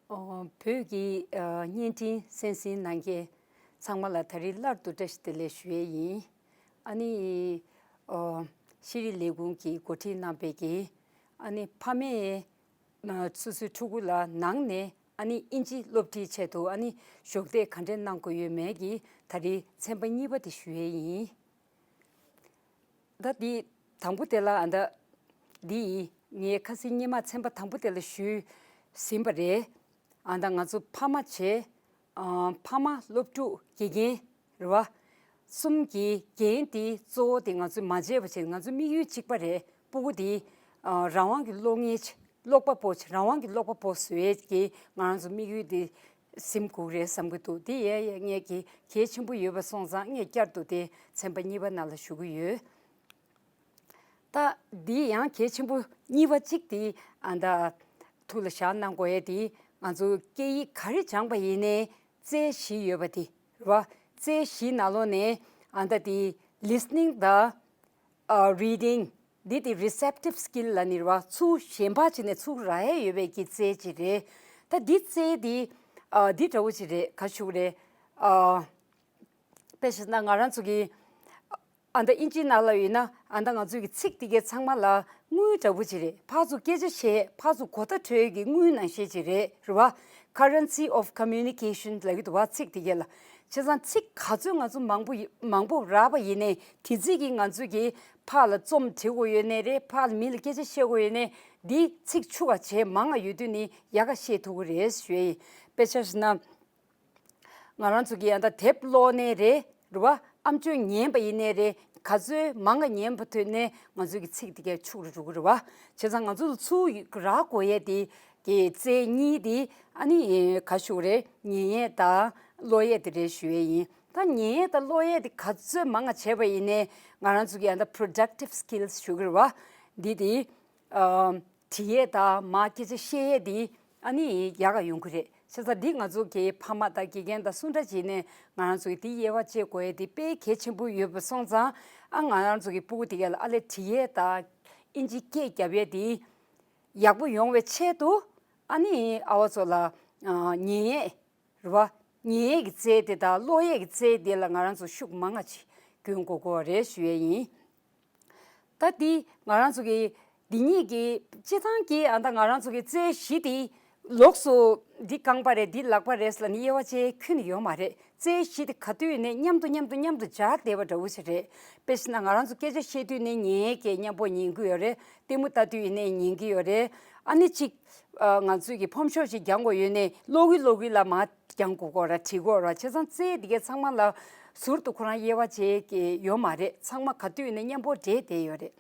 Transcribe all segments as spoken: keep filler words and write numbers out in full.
ཨོ། བོད་ཀྱི་ཨ་བརྙན་འཕྲིན་གསན་གཟིགས་གནང་མཁན་ཚང་མ་ལ་ད་རེས་སླར་དུ་བཀྲ་ཤིས་བདེ་ལེགས་ཞུ་ཡས་ཡིན། ཨ་ནི་ཨོ་ཤེས་རིག་ལས་ཁུངས་ཀྱིས་འགོ་ཁྲིད་གནང་པའི་གི་ཨ་ནི་ཕ་མས་ཨ་སོ་སོའི་ཕྲུ་གུ་ལ་ནང་ནས་ཨ་ནི་ཨིན་ཇི་སློབ་ཁྲིད་ཆེད་དུ་ཨ་ནི་གཞོགས་འདེགས་ག་འདྲས་གནང་དགོས་ཡོད་མེད་ཀྱི་ད་རེས་ཚན་པ་གཉིས་པ་དེ་ཞུ་ཡས་ཡིན། ད་འདི་དང་པོ་དེ་ལ་ཨ་ད་འདི་ངས་ཁ་སང་སྔོན་མ་ཚན་པ་དང་པོ་དེ་ལ་ཞུས་ཟིན་པ་རེད། ཨ་ད་ང་ཚོ་ཕ་མ་བྱས་ཨ་ཕ་མ་སློབ་ཕྲུག་དགེ་རྒན་རེད་བ། གསུམ་གྱི་འགན་དེ་གཙོ་བོ་དེ་ང་ཚོས་མ་བརྗེད་པ་བྱས་ང་ཚོ་དམིགས་ཡུལ་གཅིག་པ་རེད། སྤུ་གུ་དེ་ཨ་རང་དབང་གི་སློབ་གཉེར་བྱ་ཀློག་པ་པོ་བྱ་རང་དབང་གི་ཀློག་པ་པོ་བཟོ་ཡས་ཀྱི་ང་རང་ཚོ་དམིགས་ཡུལ་དེ་ཟིན་དགོས་རེད་བསམ་གྱི་འདུག་དེ་ཡས་ཡས་ངས་ཀྱི་གལ་ཆེན་པོ་ཡོད་པ་སོང་ཙང་ངས་བསྐྱར་དུ་དེ་ཚན་པ་གཉིས་པ་ནང་ལ་ཞུ་གི་ཡོད། ད་འདི་ཡང་གལ་ཆེན་པོ་གཉིས་པ་གཅིག་དེ་ཨ་ད་ཐུགས་ལ་བཞག་གནང་དགོས་ཡས་དེ་ང་ཚོ་སྐད་ཡིག་ག་རེ་སྦྱངས་པ་ཡིན་ནའི་རྩལ་བཞི་ཡོད་པ་དེ་རེད་བ། རྩལ་བཞི་ནང་ལོགས་ནས་ཨ་ད་དེ་listening དང་ཨ་reading འདི་དེ་receptive skill ལ་ནི་རེད་བ། ཚུར་ཞེན་པ་བྱས་ནས་ཚུར་རག་ཡས་ཡོད་པའི་གི་རྩལ་ཅིག་རེད། ད་འདི་རྩལ་འདི་ཨ་འདི་འདྲ་བོ་ཅིག་རེད། ག་ཞུ་གི་རེད། ཨ་དཔེ་བཞག་ན་ང་རང་ཚོ་གི་ཨ་ད་ཨིན་ཇི་ནང་ལ་ཡོད་ན་ཨ་ད་ང་ཚོ་གི་ཚིག་དེ་གའི་ཚང་མ་ལ་དངུལ་འདྲ་བོ་ཅིག་རེད། ཕར་ཚུར་སྐད་ཆ་བཤད་ཕར་ཚུར་གོ་བརྡ་འཕྲོད་ཀྱི་དངུལ་ནང་བཤད་ཅིག་རེད། རེད་བ། Currency of communication ལབ་ཀྱི་འདུག་བ། ཚིག་དེ་གའི་ལ། བྱས་ཙང་ཚིག་ག་ཚོད་ང་ཚོ་མང་པོ་ཡི་མང་པོ་རག་པ་ཡིན་ནའི་དེ་ཚིག་གིས་ང་ཚོ་གི་ཕར་ལ་རྩོམ་བྲི་དགོས་ཡོད་ནའི་རེད། ཕར་ལ་མི་ལ་སྐད་ཆ་བཤད་དགོས་ཡོད་ནའི་འདི་ཚིག་ཆུ་བ་བྱས་མང་ང་ཡོད་དུས་ནི་ཡག་ག་བཤད་ཐུབ་ཀྱི་རེད་ཞུ་ཡས་ཡིན། དཔེ་ཆ་བཞག་ན། ང་རང་ཚོ་གིས་ཨ་ད་དེབ་ཀློག་ནའི་རེད། རེད་བ། ཨམ་ཅོག་ཉན་པ་ཡིན་ནའི་རེད། ག་ཚོད་མང་ང་ཉན་པ་ཐོས་ནའི་ང་ཚོ་གི་ཚིག་དེ་གའི་ཕྱུག་རུ་འགྲོ་གི་རེད་བ། བྱས་ཙང་ང་ཚོ་ལ་ཚུར་རག་དགོས་ཡས་དེ་གི་རྩལ་གཉིས་དེ་ཨ་ནི་ག་ཞུ་རེད། ཉན་ཡས་དང་ཀློག་ཡས་དེ་རེད་ཞུ་ཡས་ཡིན། ད་ཉན་ཡས་དང་ཀློག་ཡས་དེ་ག་ཚོད་མང་ང་བྱས་པ་ཡིན་ནའི་ང་རང་ཚོ་གི་ཨ་ད་productive skills ཞུ་གི་རེད་བ། འདི་དེ། ཨ་བྲིས་ཡས་དང་མར་སྐད་ཆ་བཤད་ཡས་འདི་ཨ་ནི་ཡག་ག་ཡོང་གི་རེད། བྱས་ཙང་འདི་ང་ཚོ་གི་ཕ་མ་དང་དགེ་རྒན་དང་སུ་འདྲ་བྱས་ནས་ང་རང་ཚོ་གི་འདི་དབྱེ་བ་འབྱེད་དགོས་ཡས་འདི་དཔེ་གལ་ཆེན་པོ་ཡོད་པ་སོང་ཙང་ཨ་ང་རང་ཚོ་གི་སྤུ་གུ་དེ་ག་ལ་ཨ་ལས་བྲིས་ཡས་དང་ཨིན་ཇི་སྐད་རྒྱབ་ཡས་འདི་ཡག་པོ་ཡོང་བའི་ཆེད་དུ་ཨ་ནི་ཨ་བ་ཚོ་ལ་ཨ་ཉན་ཡས། རེད་བ། ཉན་ཡས་ཀྱི་རྩལ་དེ་དང་ཀློག་ཡས་ཀྱི་རྩལ་དེ་ལ་ང་རང་ཚོ་ཤུགས་མང་ང་ཅིག་སྐྱོན་དགོས་ཀྱི་རེད་ཞུ་ཡས་ཡིན། ད་འདི་ང་རང་ཚོ་གི་འདི་གཉིས་ཀྱི་སྤྱི་བཏང་གི་ཨ་ད་ང་རང་ཚོ་གི་རྩལ་བཞི་དེ་ལོགས་སུ་འདི་རྐང་པ་རེད་འདི་ལག་པ་རེད་ལབ་ནས་དབྱེ་བ་ཕྱེ་ཁྱོན་ནས་ཡོད་མ་རེད། རྩལ་བཞི་དེ་ག་དུས་ཡིན་ནའི་མཉམ་དུ་མཉམ་དུ་མཉམ་དུ་སྦྱར་བསྡད་པ་འདྲ་བོ་ཞིག་རེད། དཔེ་བཞག་ན་ང་རང་ཚོ་སྐད་ཆ་བཤད་དུས་ནས་ཉན་ཡས་ཀྱི་མཉམ་པོ་ཉན་གྱི་ཡོད་རེད། ལྟད་མོ་ལྟ་དུས་ཡིན་ནའི་ཉན་གྱི་ཡོད་རེད། ཨ་ནི་གཅིག་ཨ་ང་ཚོས་ཀྱི་ཕོམ་ཤོག་ཅིག་རྒྱག་དགོས་ཡོད་ནའི་ཀློག་གི་ཀློག་གི་ལ་མར་རྒྱག་དགོས་ཀྱི་ར་བྲིས་དགོས་ར། བྱས་ཙང་རྩལ་འདི་གའི་ཚང་མ་ལ་ཟུར་དུ་ཁོ་རང་དབྱེ་བ་འབྱེད་ཀྱི་ཡོད་མ་རེད། ཚང་མ་ག་དུས་ཡིན་ནའི་མཉམ་པོ་འདྲེས་བསྡད་ཡོད་རེད།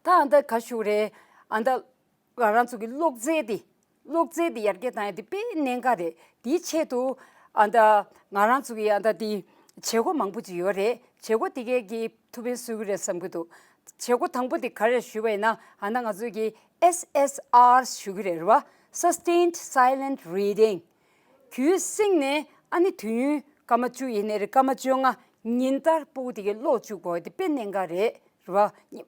ད་ཨ་ད་ག་ཞུ་རེད། ཨ་ད་ང་རང་ཚོ་གི་ཀློག་རྩལ་འདི་ཀློག་རྩལ་འདི་ཡར་རྒྱས་བཏང་ཡ་འདི་དཔེ་གནད་འགག་རེད། དེའི་ཆེད་དུ་ཨ་ད་ང་རང་ཚོ་གི་ཨ་ད་འདི་བྱེད་སྒོ་མང་པོ་ཅིག་ཡོད་རེད། བྱེད་སྒོ་དེ་གའི་གི་ཐུགས་ཕན་གསོས་ཀྱི་རེད་བསམ་གྱི་འདུག་བྱེད་སྒོ་དང་པོ་དེ་ག་རེ་ཞུས་པ་ཡིན་ན་ཨ་ད་ང་ཚོ་གི་S S R ཞུ་གི་རེད། རེད་བ། Sustained Silent Reading རྒྱུན་བསྲིངས་ནས་ཨ་ནི་དུས་ཡུན་སྐར་མ་བཅུ་ཡིན་ནའི་རེད་སྐར་མ་བཅོ་ལྔ་ཉིན་ལྟར་སྤུ་གུ་དེ་གའི་ཀློག་བཅུག་དགོས་དེ་དཔེ་གནད་འགག་རེད། རེད་བ།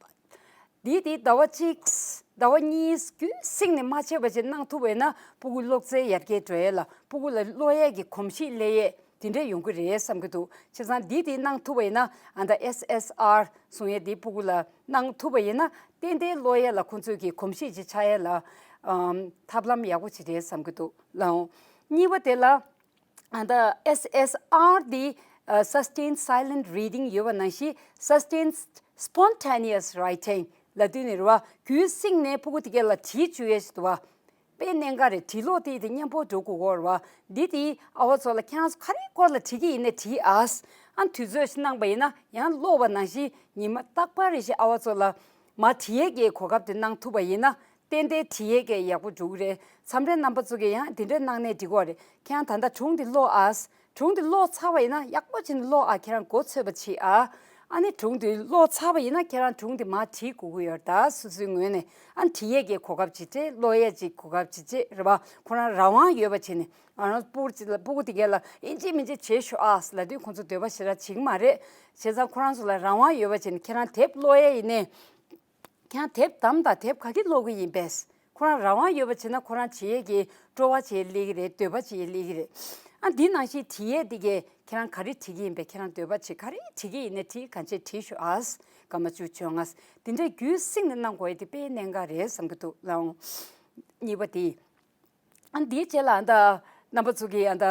འདི་དེ་ཟླ་བ་གཅིག་ཟླ་བ་གཉིས་རྒྱུན་བསྲིངས་ནས་མ་བྱས་པ་ཅིག་གནང་ཐུབ་པ་ཡིན་ན་སྤུ་གུ་ཀློག་རྩལ་ཡར་རྒྱས་འགྲོ་ཡས་ལ་སྤུ་གུ་ལ་ཀློག་ཡས་ཀྱི་གོམས་གཤིས་སླེབས་ཡས་དེ་འདྲ་ཡོང་གི་རེད་བསམ་གྱི་འདུག་བྱས་ཙང་འདི་དེ་གནང་ཐུབ་པ་ཡིན་ན་ཨ་ད་S S R གསུང་ཡས་འདི་སྤུ་གུ་ལ་གནང་ཐུབ་པ་ཡིན་ན་ཏན་ཏན་ཀློག་ཡས་ལ་ཁོང་ཚོས་ཀྱི་གོམས་གཤིས་ཅིག་ཆགས་ཡས་ལ་ཨམ་ཐབས་ལམ་ཡག་པོ་ཅིག་རེད་བསམ་གྱི་འདུག་ལགས། གཉིས་པ་དེ་ལ། ཨ་ད་S S R འདི་ཨ་Sustained Silent Reading ཡོད་པ་ནང་བཞིན་Sustained Spontaneous Writing ལབ་དུས་ནི་རེད་བ། རྒྱུན་བསྲིངས་ནས་སྤུ་གུ་དེ་ག་ལ་བྲིས་བཅུག་ཡས་ཞིག་འདུག་བ། དཔེ་གནད་འགག་རེད། བྲིས་ཀློག་དེ་དེ་མཉམ་པོ་འགྲོ་དགོས་ཀྱི་རེད་བ། འདི་དེ་ཨ་བ་ཚོ་ལ་ཁྱེད་རང་ཚོ་ག་རེ་སྐོར་ལ་བྲིས་ཀྱི་ཡིན་ནའི་བྲིས་ཨ། ཨ་དུས་ཚོད་ཞིག་གནང་པ་ཡིན་ན་ཡང་ཀློག་པ་ནང་བཞིན་ཉི་མ་རྟག་པར་རེ་བཞིན་ཨ་བ་ཚོ་ལ་མར་བྲིས་ཡས་ཀྱི་གོ་སྐབས་དེ་གནང་ཐུབ་པ་ཡིན་ན། ཏན་ཏན་བྲིས་ཡས་ཀྱི་ཡག་པོ་འགྲོ་གི་རེད། མཚམས་རེ་རྣམ་པ་ཚོ་གིས་ཡང་དེ་འདྲས་གནང་ནས་འགྲིག་གི་རེད། ཁྱེད་རང་ད་ལྟ་སྒྲུང་དེ་ཀློག་ཨ། སྒྲུང་དེ་ཀློག་ཚར་བ་ཡིན་ན་ཡག་པོ་བྱས་ནས་ཀློག་ཨ། ཁྱེད་རང་མགོ་ཚོད་པ་བྱེད་ཨ། ཨ་ནི་སྒྲུང་དེ་ཀློག་ཚར་བ་ཡིན་ན་ཁྱེད་རང་སྒྲུང་དེ་མར་བྲིས་དགོས་ཀྱི་ཡོད་རེད། ད་སོ་སོའི་ངོས་ནས་ཨ་ནི་བྲིས་ཡས་ཀྱི་གོ་སྐབས་ཅིག་སྤྲད། ཀློག་ཡས་ཀྱི་གོ་སྐབས་ཅིག་སྤྲད་རེད་བ། ཁོ་རང་རང་དབང་ཡོད་པ་བྱས་ནས་ང་རང་སྤུ་གུ་ཅིག་ལ་སྤུ་གུ་དེ་གས་ལ་ཨིན་ཅི་མིན་ཅི་བྱེད་ཤོག་ཨ་ལབ་དུས་ཁོང་ཚོ་འདོད་པ་ཞེ་དྲག་བྱེད་ཀྱི་མ་རེད། བྱས་ཙང་ཁོ་རང་ཚོ་ལ་རང་དབང་ཡོད་པ་བྱས་ནས་ཁྱེད་རང་དེབ་ཀློག་ཡས་ཡིན་ནའི། ཁྱེད་རང་དེབ་བདམས་དང་དེབ་ག་གི་ཀློག་གི་ཡིན་པས། ཁོ་རང་རང་དབང་ཡོད་པ་བྱས་ན་ཁོ་རང་བྱེད་ཡས་ཀྱི་སྤྲོ་བ་བྱེད་ཡས་སླེབས་ཀྱི་རེད། འདོད་པ་བྱེད་ཡས་སླེབས་ཀྱི་རེད། ཨ་འདི་ནང་བཞིན་བྲིས་ཡས་འདི་གས་ཁྱེད་རང་ག་རེ་བྲིས་ཀྱི་ཡིན་པས། ཁྱེད་རང་འདོད་པ་བྱེད་ག་རེ་བྲིས་ཀྱི་ཡིན་ནའི་བྲིས། གང་བྱས་བྲིས་ཤོག་ཨ། སྐར་མ་བཅུ་བཅོ་ལྔ། འདི་འདྲའི་རྒྱུན་བསྲིངས་ནས་གནང་དགོས་ཡས་དེ་དཔེ་གནད་འགག་རེད་བསམ་གྱི་འདུག་ལགས་འོང་། གཉིས་པ་དེ། ཨ་འདིའི་རྗེས་ལ་ཨ་ད་རྣམ་པ་ཚོ་གིས་ཨ་ད་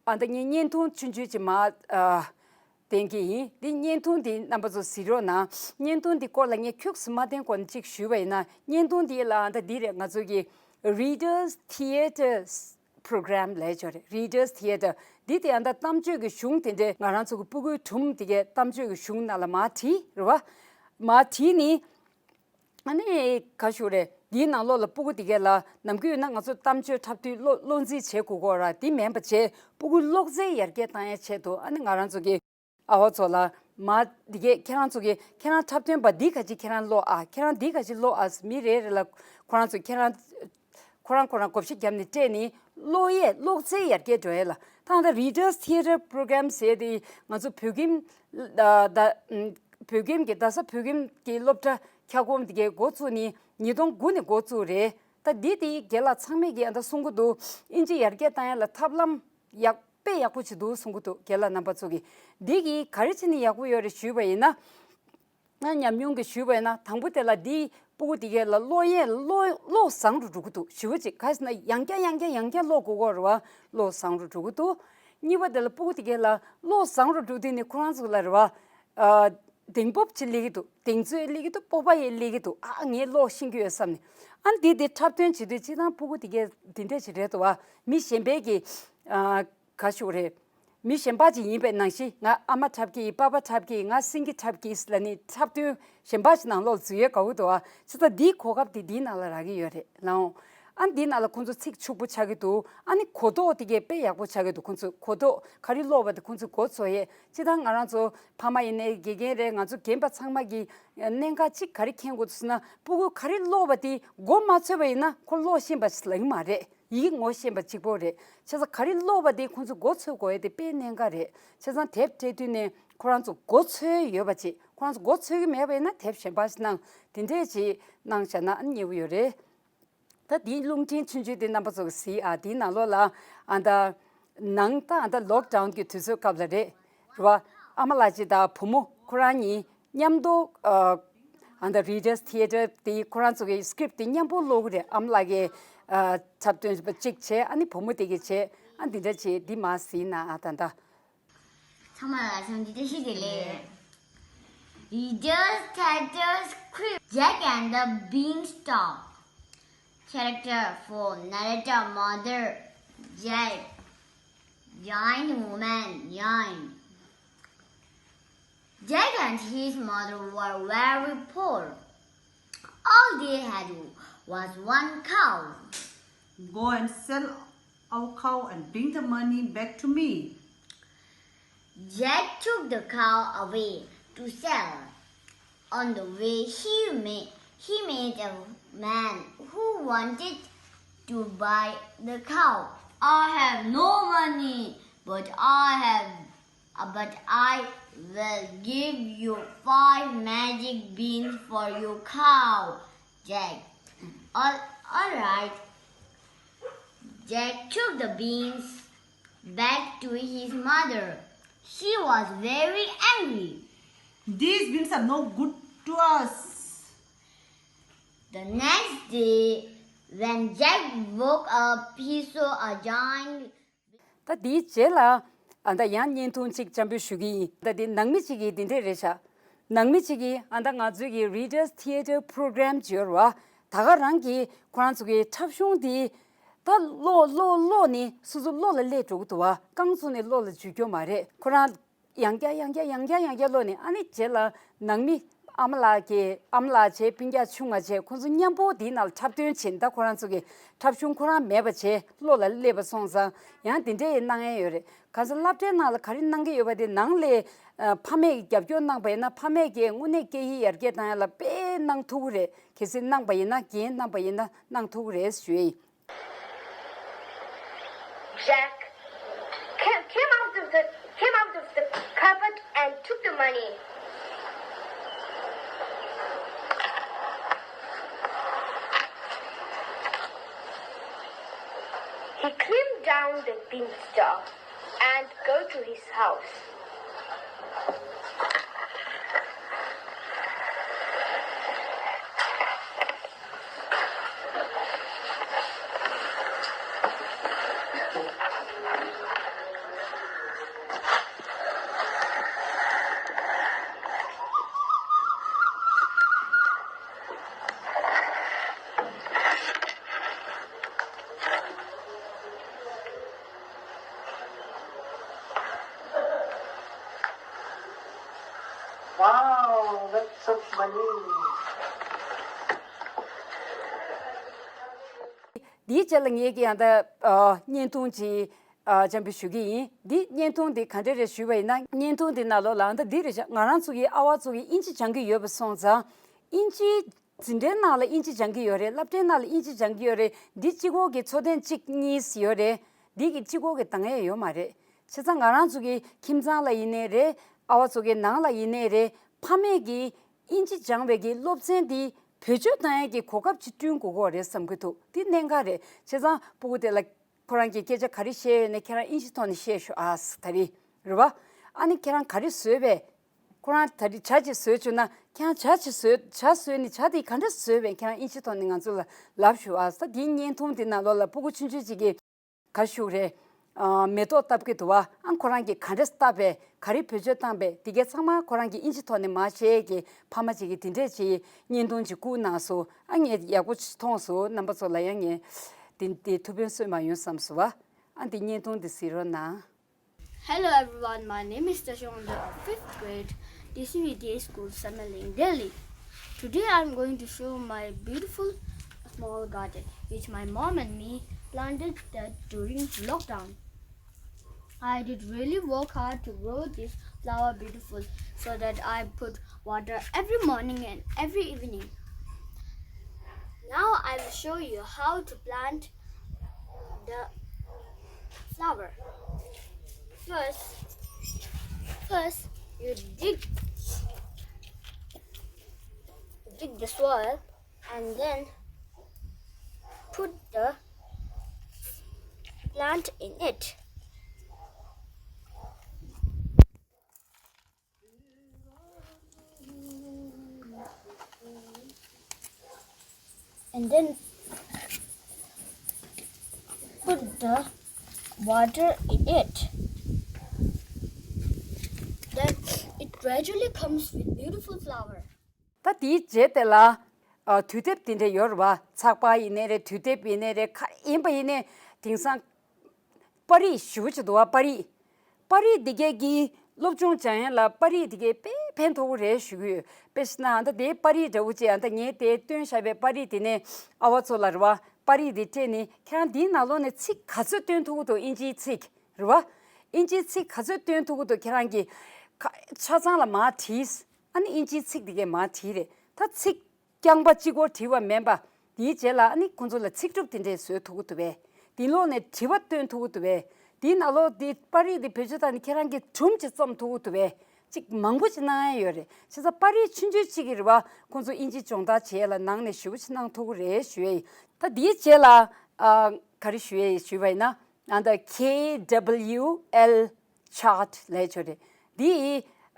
ཨ་ད་ངས་བརྙན་ཐུང་ཆུང་ཆུང་ཅིག་མར་ཨ་བསྟན་གྱི་ཡིན། འདི་བརྙན་ཐུང་འདི་རྣམ་པ་ཚོ་གཟིགས་རོགས་གནང་། བརྙན་ཐུང་འདི་སྐོར་ལ་ངས་ཁྱུག་ཙམ་མར་བསྟན་གོང་ནས་ཅིག་ཞུས་པ་ཡིན་ན། བརྙན་ཐུང་འདི་ལ་ཨ་ད་འདི་རེད། ང་ཚོ་གི་Readers Theatre Program ལབ་ཡས་ཅིག་ཡོད་རེད། Readers Theatre འདི་དེ་ཨ་ད་གཏམ་བརྗོད་ཀྱི་གཞུང་དེ་འདྲས་ང་རང་ཚོ་གི་སྤུ་གུའི་སྒྲུང་དེ་གའི་གཏམ་བརྗོད་ཀྱི་གཞུང་ནང་ལ་མར་བྲིས་རེད་བ། མར་བྲིས་ནི། ཨ་ནི་ག་ཞུ་རེད། འདིའི་ནང་ལོགས་ལ་སྤུ་གུ་དེ་གས་ལ་ནམ་རྒྱུན་ཡོད་ན་ང་ཚོ་གཏམ་བརྗོད་འཁྲབ་དུས་བློ་བློ་འཛིན་བྱེད་དགོས་ཀྱི་ཡོད་རེད། དེ་མིན་པ་བྱས་སྤུ་གུ་ཀློག་རྩལ་ཡར་རྒྱས་བཏང་ཡ་ཆེད་དུ་ཨ་ནི་ང་རང་ཚོ་གི་ཨ་བ་ཚོ་ལ་མ་འདི་གས་ཁྱེད་རང་ཚོ་གི་ཁྱེད་རང་འཁྲབ་སྟོན་པ་འདི་ག་ཅིག་ཁྱེད་རང་ཀློག་ཨ། ཁྱེད་རང་འདི་ག་ཅིག་ཀློག་ཨ། མི་རེ་རེ་ལ་ཁོ་རང་ཚོ་ཁྱེད་རང་ཁོ་རང་ཁོ་རང་བགོ་བཤའ་བརྒྱབ་ནས་སྤྲད་ནས་ཀློག་ཡས་ཀློག་རྩལ་ཡར་རྒྱས་འགྲོ་ཡས་ལ། ད་ལྟ་Readers Theatre Program ཟེར་དེ་ང་ཚོ་བོད་ཁྱིམ་ད་ད་བོད་ཁྱིམ་གྱི་རྡ་ས་བོད་ཁྱིམ་གྱི་སློབ་གྲྭ་ཁྱབ་ཁོངས་དེ་གའི་འགོ་བཙུགས་ནས་ཉིས་སྟོང་དགུ་ནས་འགོ་བཙུགས་རེད། ད་འདི་དེ་རྒན་ལགས་ཚང་མས་ཀྱི་ཨ་ད་གསུང་གི་འདུག་ཨིན་ཇི་ཡར་རྒྱས་བཏང་ཡས་ལ་ཐབས་ལམ་ཡག་དཔེ་ཡག་པོ་ཅིག་འདུག་གསུང་གི་འདུག་རྒན་ལགས་རྣམ་པ་ཚོ་གིས་འདི་གིས་ག་རེ་བྱས་ནས་ཡག་པོ་ཡོད་རེད་ཞུས་པ་ཡིན་ན། ང་ཉམས་མྱོང་གིས་ཞུས་པ་ཡིན་ན་དང་པོ་དེ་ལ་འདི་སྤུ་གུ་དེ་གས་ལ་ཀློག་ཡས་བློ་བློ་བཟང་རུ་འགྲོ་གི་འདུག་ཞེ་པོ་ཅིག་ག་ཟེར་ན་ཡང་བསྐྱར་ཡང་བསྐྱར་ཡང་བསྐྱར་ཀློག་དགོས་ཀྱི་ཡོད་རེད་བ། བློ་བཟང་རུ་འགྲོ་གི་འདུག་གཉིས་པ་དེ་ལ་སྤུ་གུ་དེ་གས་ལ་བློ་བཟང་རུ་འགྲོ་དུས་ནི་ཁོ་རང་ཚོ་ལ་རེད་བ། ཨ་གདེང་སྤོབས་ཅིག་སླེབས་ཀྱི་འདུག་གདེང་ཚོད་སླེབས་ཀྱི་འདུག་སྤོབས་པ་ཡང་སླེབས་ཀྱི་འདུག་ཨ་ངས་ཀློག་ཤེས་ཀྱི་ཡོད་བསམ་ནས། ཨ་འདི་དེ་འཁྲབ་སྟོན་བྱེད་དུས་སྤྱིར་བཏང་སྤུ་གུ་དེ་གས་འདི་འདྲས་ཅིག་རེད་འདུག་བ། མི་གཞན་པའི་གི་ཨ་ག་ཞུ་རེད། མི་གཞན་པ་ཅིག་ཡིན་པའི་ནང་བཞིན་ང་ཨ་མ་འཁྲབ་ཀྱི་ཡིན། པ་ཕ་འཁྲབ་ཀྱི་ཡིན། ང་སེང་གེ་འཁྲབ་ཀྱི་ཡིན་ལབ་ནས་འཁྲབ་སྟོན་གཞན་པ་ཞིག་ནང་ལོགས་འཛུལ་ཡས་དགའ་བོ་འདུག་ཨ། བྱས་ཙང་འདིའི་གོ་སྐབས་དེ་འདིའི་ནང་ལ་རག་གི་ཡོད་རེད་ལགས་འོང་། ཨ་འདིའི་ནང་ལ་ཁོང་ཚོ་ཚིག་ཕྱུག་པོ་ཆགས་ཀྱི་འདུག་ཨ་ནི་གོ་རྟོགས་དེ་གས་དཔེ་ཡག་པོ་ཆགས་ཀྱི་འདུག་ཁོང་ཚོ་གོ་རྟོགས་ག་རེ་ཀློག་པ་དེ་ཁོང་ཚོ་མགོ་ཚོས་ཡས། སྤྱིར་བཏང་ང་རང་ཚོ་ཕ་མ་ཡིན་ནའི་དགེ་རྒན་རེད། ང་ཚོ་རྒན་པ་ཚང་མ་གིས་གནད་འགག་གཅིག་ག་རེ་མཁྱེན་དགོས་འདུག་ཟེར་ན་སྤུ་གུ་ག་རེ་ཀློག་པ་དེ་མགོ་མ་ཚོས་པ་ཡིན་ན་ཁོ་ཀློག་ཤེས་པ་ཞིག་ལབ་ཀྱི་མ་རེད། ཡི་གེ་ངོ་ཤེས་པ་གཅིག་པོ་རེད། བྱས་ཙང་ག་རེ་ཀློག་པ་དེ་ཁོང་ཚོ་མགོ་ཚོས་དགོས་ཡས་དེ་དཔེ་གནད་འགག་རེད། བྱས་ཙང་དེབ་སྤྲད་དུས་ནས་ཁོ་རང་ཚོ་མགོ་ཚོས་ཡོད་པ་ཅིག་ཁོ་རང་ཚོ་མགོ་ཚོས་ཀྱི་མེད་པ་ཡིན་ན་དེབ་གཞན་པ་ཞིག་གནང་། དེ་འདྲས་ཅིག་གནང་བཞག་ན་ཨ་ནི་མཉེས་པོ་ཡོད་རེད། ད་དེའི་རླུང་འཕྲིན་ཆུང་ཆུང་དེ་རྣམ་པ་ཚོ་གིས་གཟིགས་ཨ། དེའི་ནང་ལོགས་ལ་ཨ་ད་ནང་ད་ཨ་ད་ལོག་ཌའུན་གྱི་དུས་ཚོད་སྐབས་ལ་རེད། རེད་བ། ཨ་མ་ལགས་ཅིག་དང་བུ་མོ་ཁོ་རང་གཉིས་མཉམ་དུ་ཨ་ཨ་ད་Readers Theatre དེ་ཁོ་རང་ཚོ་གི་script དེ་མཉམ་པོ་ཀློག་གི་རེད། ཨ་མ་ལགས་ཀྱིས་ཨ་འཁྲབ་སྟོན་པ་གཅིག་བྱས། ཨ་ནི་བུ་མོ་དེ་གིས་བྱས། ཨ་འདི་འདྲ་བྱས་འདི་མར་གཟིགས་ན་ཨ་ད་ད། ཚང་མ་ལ་འཚམས་འདྲི་བཀྲ་ཤིས་བདེ་ལེགས། Reader's Title Script Jack and the Beanstalk. Character four. Narrator: Mother Jack. Giant woman Yang. Jack and his mother were very poor. All they had was one cow. Go and sell our cow and bring the money back to me. Jack took the cow away to sell. On the way, he met, he met a man who wanted to buy the cow. I have no money, but I have, but I will give you five magic beans for your cow, Jack. All, all right. Jack took the beans back to his mother. She was very angry. These beans are no good to us. The next day, when Jack woke up, he saw a giant. ད་དེའི་རྗེས་ལ་ཨ་ད་ཡང་བརྙན་ཐུང་གཅིག་འཆར་འབུལ་ཞུ་གི་ཡིན། ད་དེ་ནང་མི་གཅིག་གིས་འདི་འདྲས་རེད་བྱ། ནང་མི་གཅིག་གིས་ཨ་ད་ང་ཚོའི་གི་Readers Theatre Program ཅིག་ཡོད་རེད་བ། ད་ག་རང་གིས་ཁོ་རང་ཚོ་གི་འཁྲབ་གཞུང་དེ་ད་ཀློག་ཀློག་ཀློག་ནས་སོ་སོ་བློ་ལ་སླེབས་འགྲོ་གི་འདུག་བ། རྐང་བཙུགས་ནས་བློ་ལ་འཇུ་རྒྱུ་མ་རེད། ཁོ་རང་ཡང་བསྐྱར་ཡང་བསྐྱར་ཡང་བསྐྱར་ཡང་བསྐྱར་ཀློག་ནས། ཨ་ནི་རྗེས་ལ་ནང་མི་ཨ་མ་ལགས་ཀྱིས་ཨ་མ་ལགས་བྱས། སྤུན་ཀྱག་ཆུང་བ་བྱས། ཁོང་ཚོ་མཉམ་པོ་དེའི་ནང་ལ་འཁྲབ་སྟོན་བྱས། ད་ཁོ་རང་ཚོ་གི་འཁྲབ་གཞུང་ཁོ་རང་མེད་པ་བྱས་བློ་ལ་སླེབས་པ་སོང་ཙང་ཡང་དེ་འདྲས་ཡི་གནང་ཡས་ཡོད་རེད། གང་ཟེར་སློབ་གྲྭའི་ནང་ལ་ག་རེ་གནང་གི་ཡོད་པ་དེ་ནང་ལས་ཨ་ཕ་མས་རྒྱབ་སྐྱོར་གནང་པ་ཡིན་ན་ཕ་མས་ཀྱིས་དངོས་གནས་སྐད་ཡིག་ཡར་རྒྱས་བཏང་ཡ་ལ་དཔེ་གནང་ཐུབ་ཀྱི་རེད། གལ་སྲིད་གནང་པ་ཡིན་ན། རྒན་གནང་པ་ཡིན་ན་གནང་ཐུབ་ཀྱི་རེད་ཞུ་ཡ་ཡིན། Jack came, came out of the, came out of the cupboard and took the money. He climbed down the beanstalk and go to his house. Wow, lots of money. འདིའི་རྗེས་ལ་ངས་ཀྱི་ཡང་ད་བརྙན་ཐུང་ཅིག་འཇམ་པོ་ཞུ་གི་ཡིན། འདི་བརྙན་ཐུང་འདི་ག་འདྲ་རེད་ཞུས་པ་ཡིན་ན། བརྙན་ཐུང་འདི་ནང་ལོགས་ལ་ད་འདི་རེད་ཤག་ང་རང་ཚོ་གི་ཨ་བ་ཚོ་གི་དབྱིན་ཇི་སྦྱང་གི་ཡོད་པ་སོང་ཙང་། དབྱིན་ཇི་འཛིན་གྲྭའི་ནང་ལ་དབྱིན་ཇི་སྦྱང་གི་ཡོད་རེད། སློབ་གྲྭའི་ནང་ལ་དབྱིན་ཇི་སྦྱང་གི་ཡོད་རེད། འདི་གཅིག་པོ་གི་འཚོ་རྟེན་གཅིག་གཉིས་ཡོད་རེད། འདི་གི་གཅིག་པོ་གི་འདང་ཡས་ཡོད་མ་རེད། བྱས་ཙང་ང་རང་ཚོ་གི་ཁྱིམ་ཚང་ལ་ཡིན་ནའི་རེད། ཨ་བ་ཚོ་གི་ནང་ལ་ཡིན་ནའི་རེད། ཕ་མས་གི་དབྱིན་ཇི་སྦྱང་བའི་གི་སློབ་ཚན་འདི་བེད་སྤྱོད་གཏང་ཡས་ཀྱི་གོ་སྐབས་ཅིག་བསྐྲུན་དགོས་ཀྱི་ཡོད་རེད་བསམ་གྱི་འདུག་འདི་གནད་འགག་རེད། བྱས་ཙང་སྤུ་གུ་དེ་ལ་ཁོ་རང་གིས་སྐད་ཆ་ག་རེ་བཤད་ཡོད་ནའི་ཁྱེད་རང་དབྱིན་ཇི་ཐོག་ནས་བཤད་ཤོག་ཨ་ཟེར། ད་རེད། རེད་བ། ཨ་ནི་ཁྱེད་རང་ག་རེ་བཟོས་པས། ཁོ་རང་ད་རེས་ཇ་ཅིག་བཟོས་བྱུང་ན། ཁྱེད་རང་ཇ་ཅིག་བཟོས། ཇ་བཟོས་ནི་ཇ་དེ་ག་འདྲ་བཟོས་པས། ཁྱེད་རང་དབྱིན་ཇི་ཐོག་ནས་ང་ཚོ་ལ་ལབ་ཤོག་ཨ་ཟེར། ད་དེའི་བརྙན་ཐུང་དེ་ནང་ལོགས་ལ་སྤུ་གུ་ཆུང་ཆུང་ཅིག་གིས་ག་ཞུ་རེད། ཨ། མེ་ཏོག་བཏབ་ཀྱི་འདུག་བ། ཨ། ཁོ་རང་གིས་ག་འདྲས་བཏབ་པས། ག་རེ་བེད་སྤྱོད་བཏང་པས། དེ་གའི་ཚང་མ་ཁོ་རང་གིས་དབྱིན་ཇི་ཐོག་ནས་མར་བཤད་ཀྱི་ཕ་མ་ཅིག་གིས་དེ་འདྲས་ཅིག་བརྙན་ཐུང་ཅིག་བསྐུར་གནང་སོང་། ཨ། ངས་ཡག་པོ་ཅིག་མཐོང་སོང་། རྣམ་པ་ཚོ་ལ་ཡང་ངས་དེ་དེ་ཐུགས་ཕན་གསོས་མ་ཡོང་བསམ་སོང་བ། ཨ། འདི་བརྙན་ཐུང་འདི་གཟིགས་རོགས་གནང་། Hello everyone, my name is Tashong, the fifth grade, T C V Day School, Samaling, Delhi. Today I am going to show my beautiful small garden which my mom and me planted that during lockdown. I did really work hard to grow this flower beautiful so that I put water every morning and every evening. Now I will show you how to plant the flower. First, first you dig, dig the soil and then put the plant in it. And then put the water in it. Then it gradually comes with beautiful flower. ད་དེའི་རྗེས་དེ་ལ། ཨ། དུས་དེབ་དེ་འདྲ་ཡོད་རེད་བ། ཚགས་པར་ཡིན་ནའི་རེད། དུས་དེབ་ཡིན་ནའི་རེད། ག་རེ་ཡིན་པ་ཡིན་ནའི་དེང་སང་པར་རིས་ཞེ་པོ་ཅིག་འདུག་བ། པར་རིས། པར་རིས་འདི་གས་ཀྱིས་སློབ་སྦྱོང་སྦྱང་ཡས་ལ་པར་རིས་འདི་གས་དཔེ་ཕན་ཐོགས་ཀྱི་རེད་ཞུ་གི་ཡོད། དཔེ་བཞག་ན་ཨ་ད་དེའི་པར་རིས་འདྲ་བོ་ཅིག་ཨ་ད་ངས་དེ་བཏོན་བཞག་པའི་པར་རིས་དེ་ནས་ཨ་བ་ཚོ་ལ་རེད་བ། པར་རིས་འདི་སྤྲད་ནས་ཁྱེད་རང་འདིའི་ནང་ལོགས་ནས་ཚིག་ག་ཚོད་བཏོན་ཐུབ་ཀྱི་འདུག་དབྱིན་ཇིའི་ཚིག་རེད་བ། དབྱིན་ཇིའི་ཚིག་ག་ཚོད་བཏོན་ཐུབ་ཀྱི་འདུག་ཁྱེད་རང་གིས་ཁ་ཆ་ཚང་ལ་མར་བྲིས། ཨ་ནི་དབྱིན་ཇིའི་ཚིག་འདི་གས་མར་བྲིས་རེད། ད་ཚིག་རྐྱང་པ་གཅིག་པོ་བྲིས་པ་མིན་པ། དེའི་རྗེས་ལ་ཨ་ནི་ཁོང་ཚོ་ལ་ཚིག་གྲུབ་དེ་འདྲས་བཟོས་ཐུབ་ཀྱི་འདུག་པས། དེའི་ལོགས་ནས་དྲི་བ་བཏོན་ཐུབ་ཀྱི་འདུག་པས། དེའི་ནང་ལོགས་དེ་པར་རིས་དེ་བེད་སྤྱོད་བཏང་ནས་ཁྱེད་རང་གིས་སྒྲུང་ཅིག་རྩོམ་ཐུབ་ཀྱི་འདུག་པས། ཅིག་མང་པོ་ཅིག་གནང་ཡ་ཡོད་རེད། བྱས་ཙང་པར་རིས་ཆུང་ཆུང་ཅིག་གིས་རེད་བ། ཁོང་ཚོ་དབྱིན་ཇི་སྦྱོང་བརྡར་བྱེད་ཡ་ལ་ནང་ནས་ཞེ་པོ་ཅིག་གནང་ཐུབ་ཀྱི་རེད་ཞུ་ཡ་ཡིན། ད་དེའི་རྗེས་ལ་ཨ་ག་རེ་ཞུ་ཡ་ཡིན་ཞུས་པ་ཡིན་ན། ཨ་ད་ཁེ་ཌབ་ལིའུ་ཨེལ་ཆར་ཊི་ལབ་ཡ་ཅིག་ཡོད་རེད། འདི་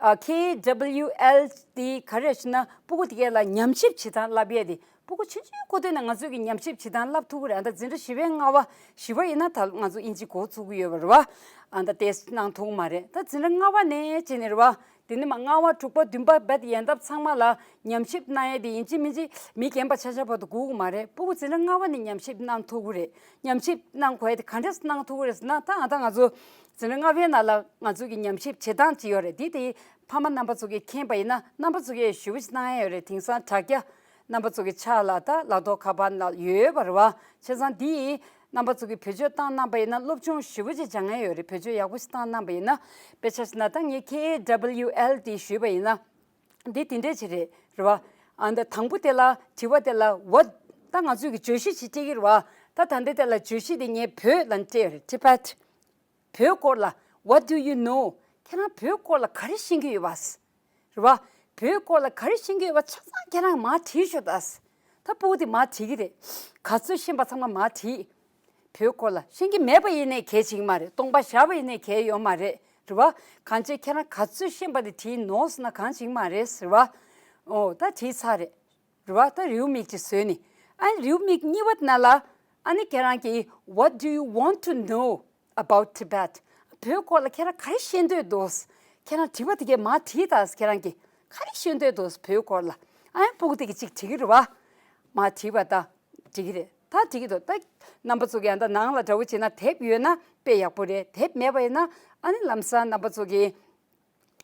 ཨ་ཁེ་ཌབ་ལིའུ་ཨེལ་འདི་ག་རེ་ཞུ་ན་སྤུ་གུ་དེ་གས་ལ་ཉམས་ཞིབ་བྱེད་སྟངས་བསླབ་ཡས་དེ། སྤུ་གུ་ཆུང་ཆུང་གོ་དུས་ནས་ང་ཚོས་ཀྱི་ཉམས་ཞིབ་བྱེད་སྟངས་བསླབ་ཐུབ་ཀྱི་རེད། ཨ་ད་འཛིན་གྲྭ་བཞི་པའི་ལྔ་པ་བཞི་པ་ཡིན་ན་ད་ང་ཚོ་དབྱིན་ཇི་གོ་ཚུགས་ཀྱི་ཡོད་པ་རེད་བ། ཨ་ད་དེ་གནང་ཐུབ་ཀྱི་མ་རེད། ད་འཛིན་གྲྭ་ལྔ་པ་ནས་བྱས་ནས་རེད་བ། དེ་ནས་མ་ལྔ་པ་དྲུག་པ་བདུན་པ་བར་དུ་ཡན་འདབ་ཚང་མ་ལ་ཉམས་ཞིབ་གནང་ཡས་དེ་ཡིན་གཅིག་མིན་གཅིག་མི་རྒན་པ་ཆ་ཆ་བར་དུ་དགོས་ཀྱི་མ་རེད། སྤུ་གུ་འཛིན་གྲྭ་ལྔ་པ་ནས་ཉམས་ཞིབ་གནང་ཐུབ་ཀྱི་རེད། ཉམས་ཞིབ་གནང་དགོས་ཡས་དེ་ག་འདྲས་གནང་ཐུབ་ཀྱི་རེད་ཟེར་ན། ད་ཨ་ད་ང་ཚོ་འཛིན་གྲྭ་ལྔ་པའི་ནང་ལ་ང་ཚོ་གི་ཉམས་ཞིབ་བྱེད་སྟངས་ཅིག་ཡོད་རེད། དེ་དེ་ཕ་མ་རྣམ་པ་ཚོ་གིས་མཁྱེན་པ་ཡིན་ན་རྣམ་པ་ཚོ་གིས་ཞེ་པོ་ཅིག་གནང་ཡས་ཡོད་རེད། དེང་སང་དྲ་རྒྱ་རྣམ་པ་ཚོ་གི་ཕྱག་ལ་ད་ལག་ཐོག་ཁ་པར་ནང་ཡོད་པ་རེད་བ། བྱས་ཙང་འདི་རྣམ་པ་ཚོ་གིས་བེད་སྤྱོད་བཏང་གནང་པ་ཡིན་ན་སློབ་སྦྱོང་ཞེ་པོ་ཅིག་སྦྱང་ཡས་ཡོད་རེད། བེད་སྤྱོད་ཡག་པོ་ཞིག་བཏང་གནང་པ་ཡིན་ན། དཔེ་ཆ་བཞག་ན་ད་ངས་ཁེ་ཨེ་ཌབ་ལིའུ་ཨེལ་དེ་ཞུས་པ་ཡིན་ན། འདི་དེ་འདྲས་ཅིག་རེད། རེད་བ། ཨ་ད་དང་པོ་དེ་ལ་དྲི་བ་དེ་ལ་what ད་ང་ཚོས་ཀྱི་བརྗོད་གཞི་ཅིག་སྤྲད་ཀྱི་རེད་བ། ད་ད་ལྟ་དེ་ལ་བརྗོད་གཞི་དེ་ངས་བོད་ལ་སྤྲད་ཡོད་རེད། Tibet བོད་སྐོར་ལ། What do you know? ཁྱེད་རང་བོད་སྐོར་ལ་ག་རེ་ཤེས་ཀྱི་ཡོད་པ། རེད་བ། བོད་སྐོར་ལ་ག་རེ་ཤེས་ཀྱི་ཡོད་པ་ཆ་ཚང་ཁྱེད་རང་མར་བྲིས་ཤོག་ད། ད་སྤུ་གུ་དེ་མར་བྲིས་ཀྱི་རེད། ག་ཚོད་ཤེས་པ་ཚང་མ་མར་བྲིས། བོད་སྐོར་ལ་ཤེས་ཀྱི་མེད་པ་ཡིན་ནའི་གལ་ཆེ་གི་མ་རེད། སྟོང་པ་བཞག་པ་ཡིན་ནའི་གལ་ཡོད་མ་རེད། རེད་བ། གང་ཅི་ཁྱེད་རང་ག་ཚོད་ཤེས་པ་དེ་བྲིས་ནོར་སོང་ན་གང་ཆེ་གི་མ་རེད། རེད་བ། ཨོ་ད་བྲིས་ཚར་རེད། རེད་བ། ད་རེའུ་མིག་ཅིག་བཟོས་ནས། ཨ་ནི་རེའུ་མིག་གཉིས་པ་ནང་ལ། ཨ་ནི་ཁྱེད་རང་གིས། What do you want to know about Tibet? བོད་སྐོར་ལ་ཁྱེད་རང་ག་རེ་ཤེས་འདོད་འདུག་ཁྱེད་རང་དྲི་བ་དེ་གས་མར་དྲིས་དང་། ཁྱེད་རང་གིས་ག་རེ་ཤེས་འདོད་འདུག་བོད་སྐོར་ལ། ཨ་ནི་སྤུ་གུ་དེ་གིས་ཅིག་དྲི་གི་རེད་བ། མར་དྲིས་པ་ད་འགྲིག་གི་རེད། ད་འགྲིག་གི་འདུག་ད་རྣམ་པ་ཚོ་གིས་ཨ་ད་ནང་ལ་འདྲ་བོ་བྱས་ན། དེབ་ཡོད་ན་དཔེ་ཡག་པོ་རེད། དེབ་མེད་པ་ཡིན་ན་ཨ་ནི་ལམ་སང་རྣམ་པ་ཚོ་གིས་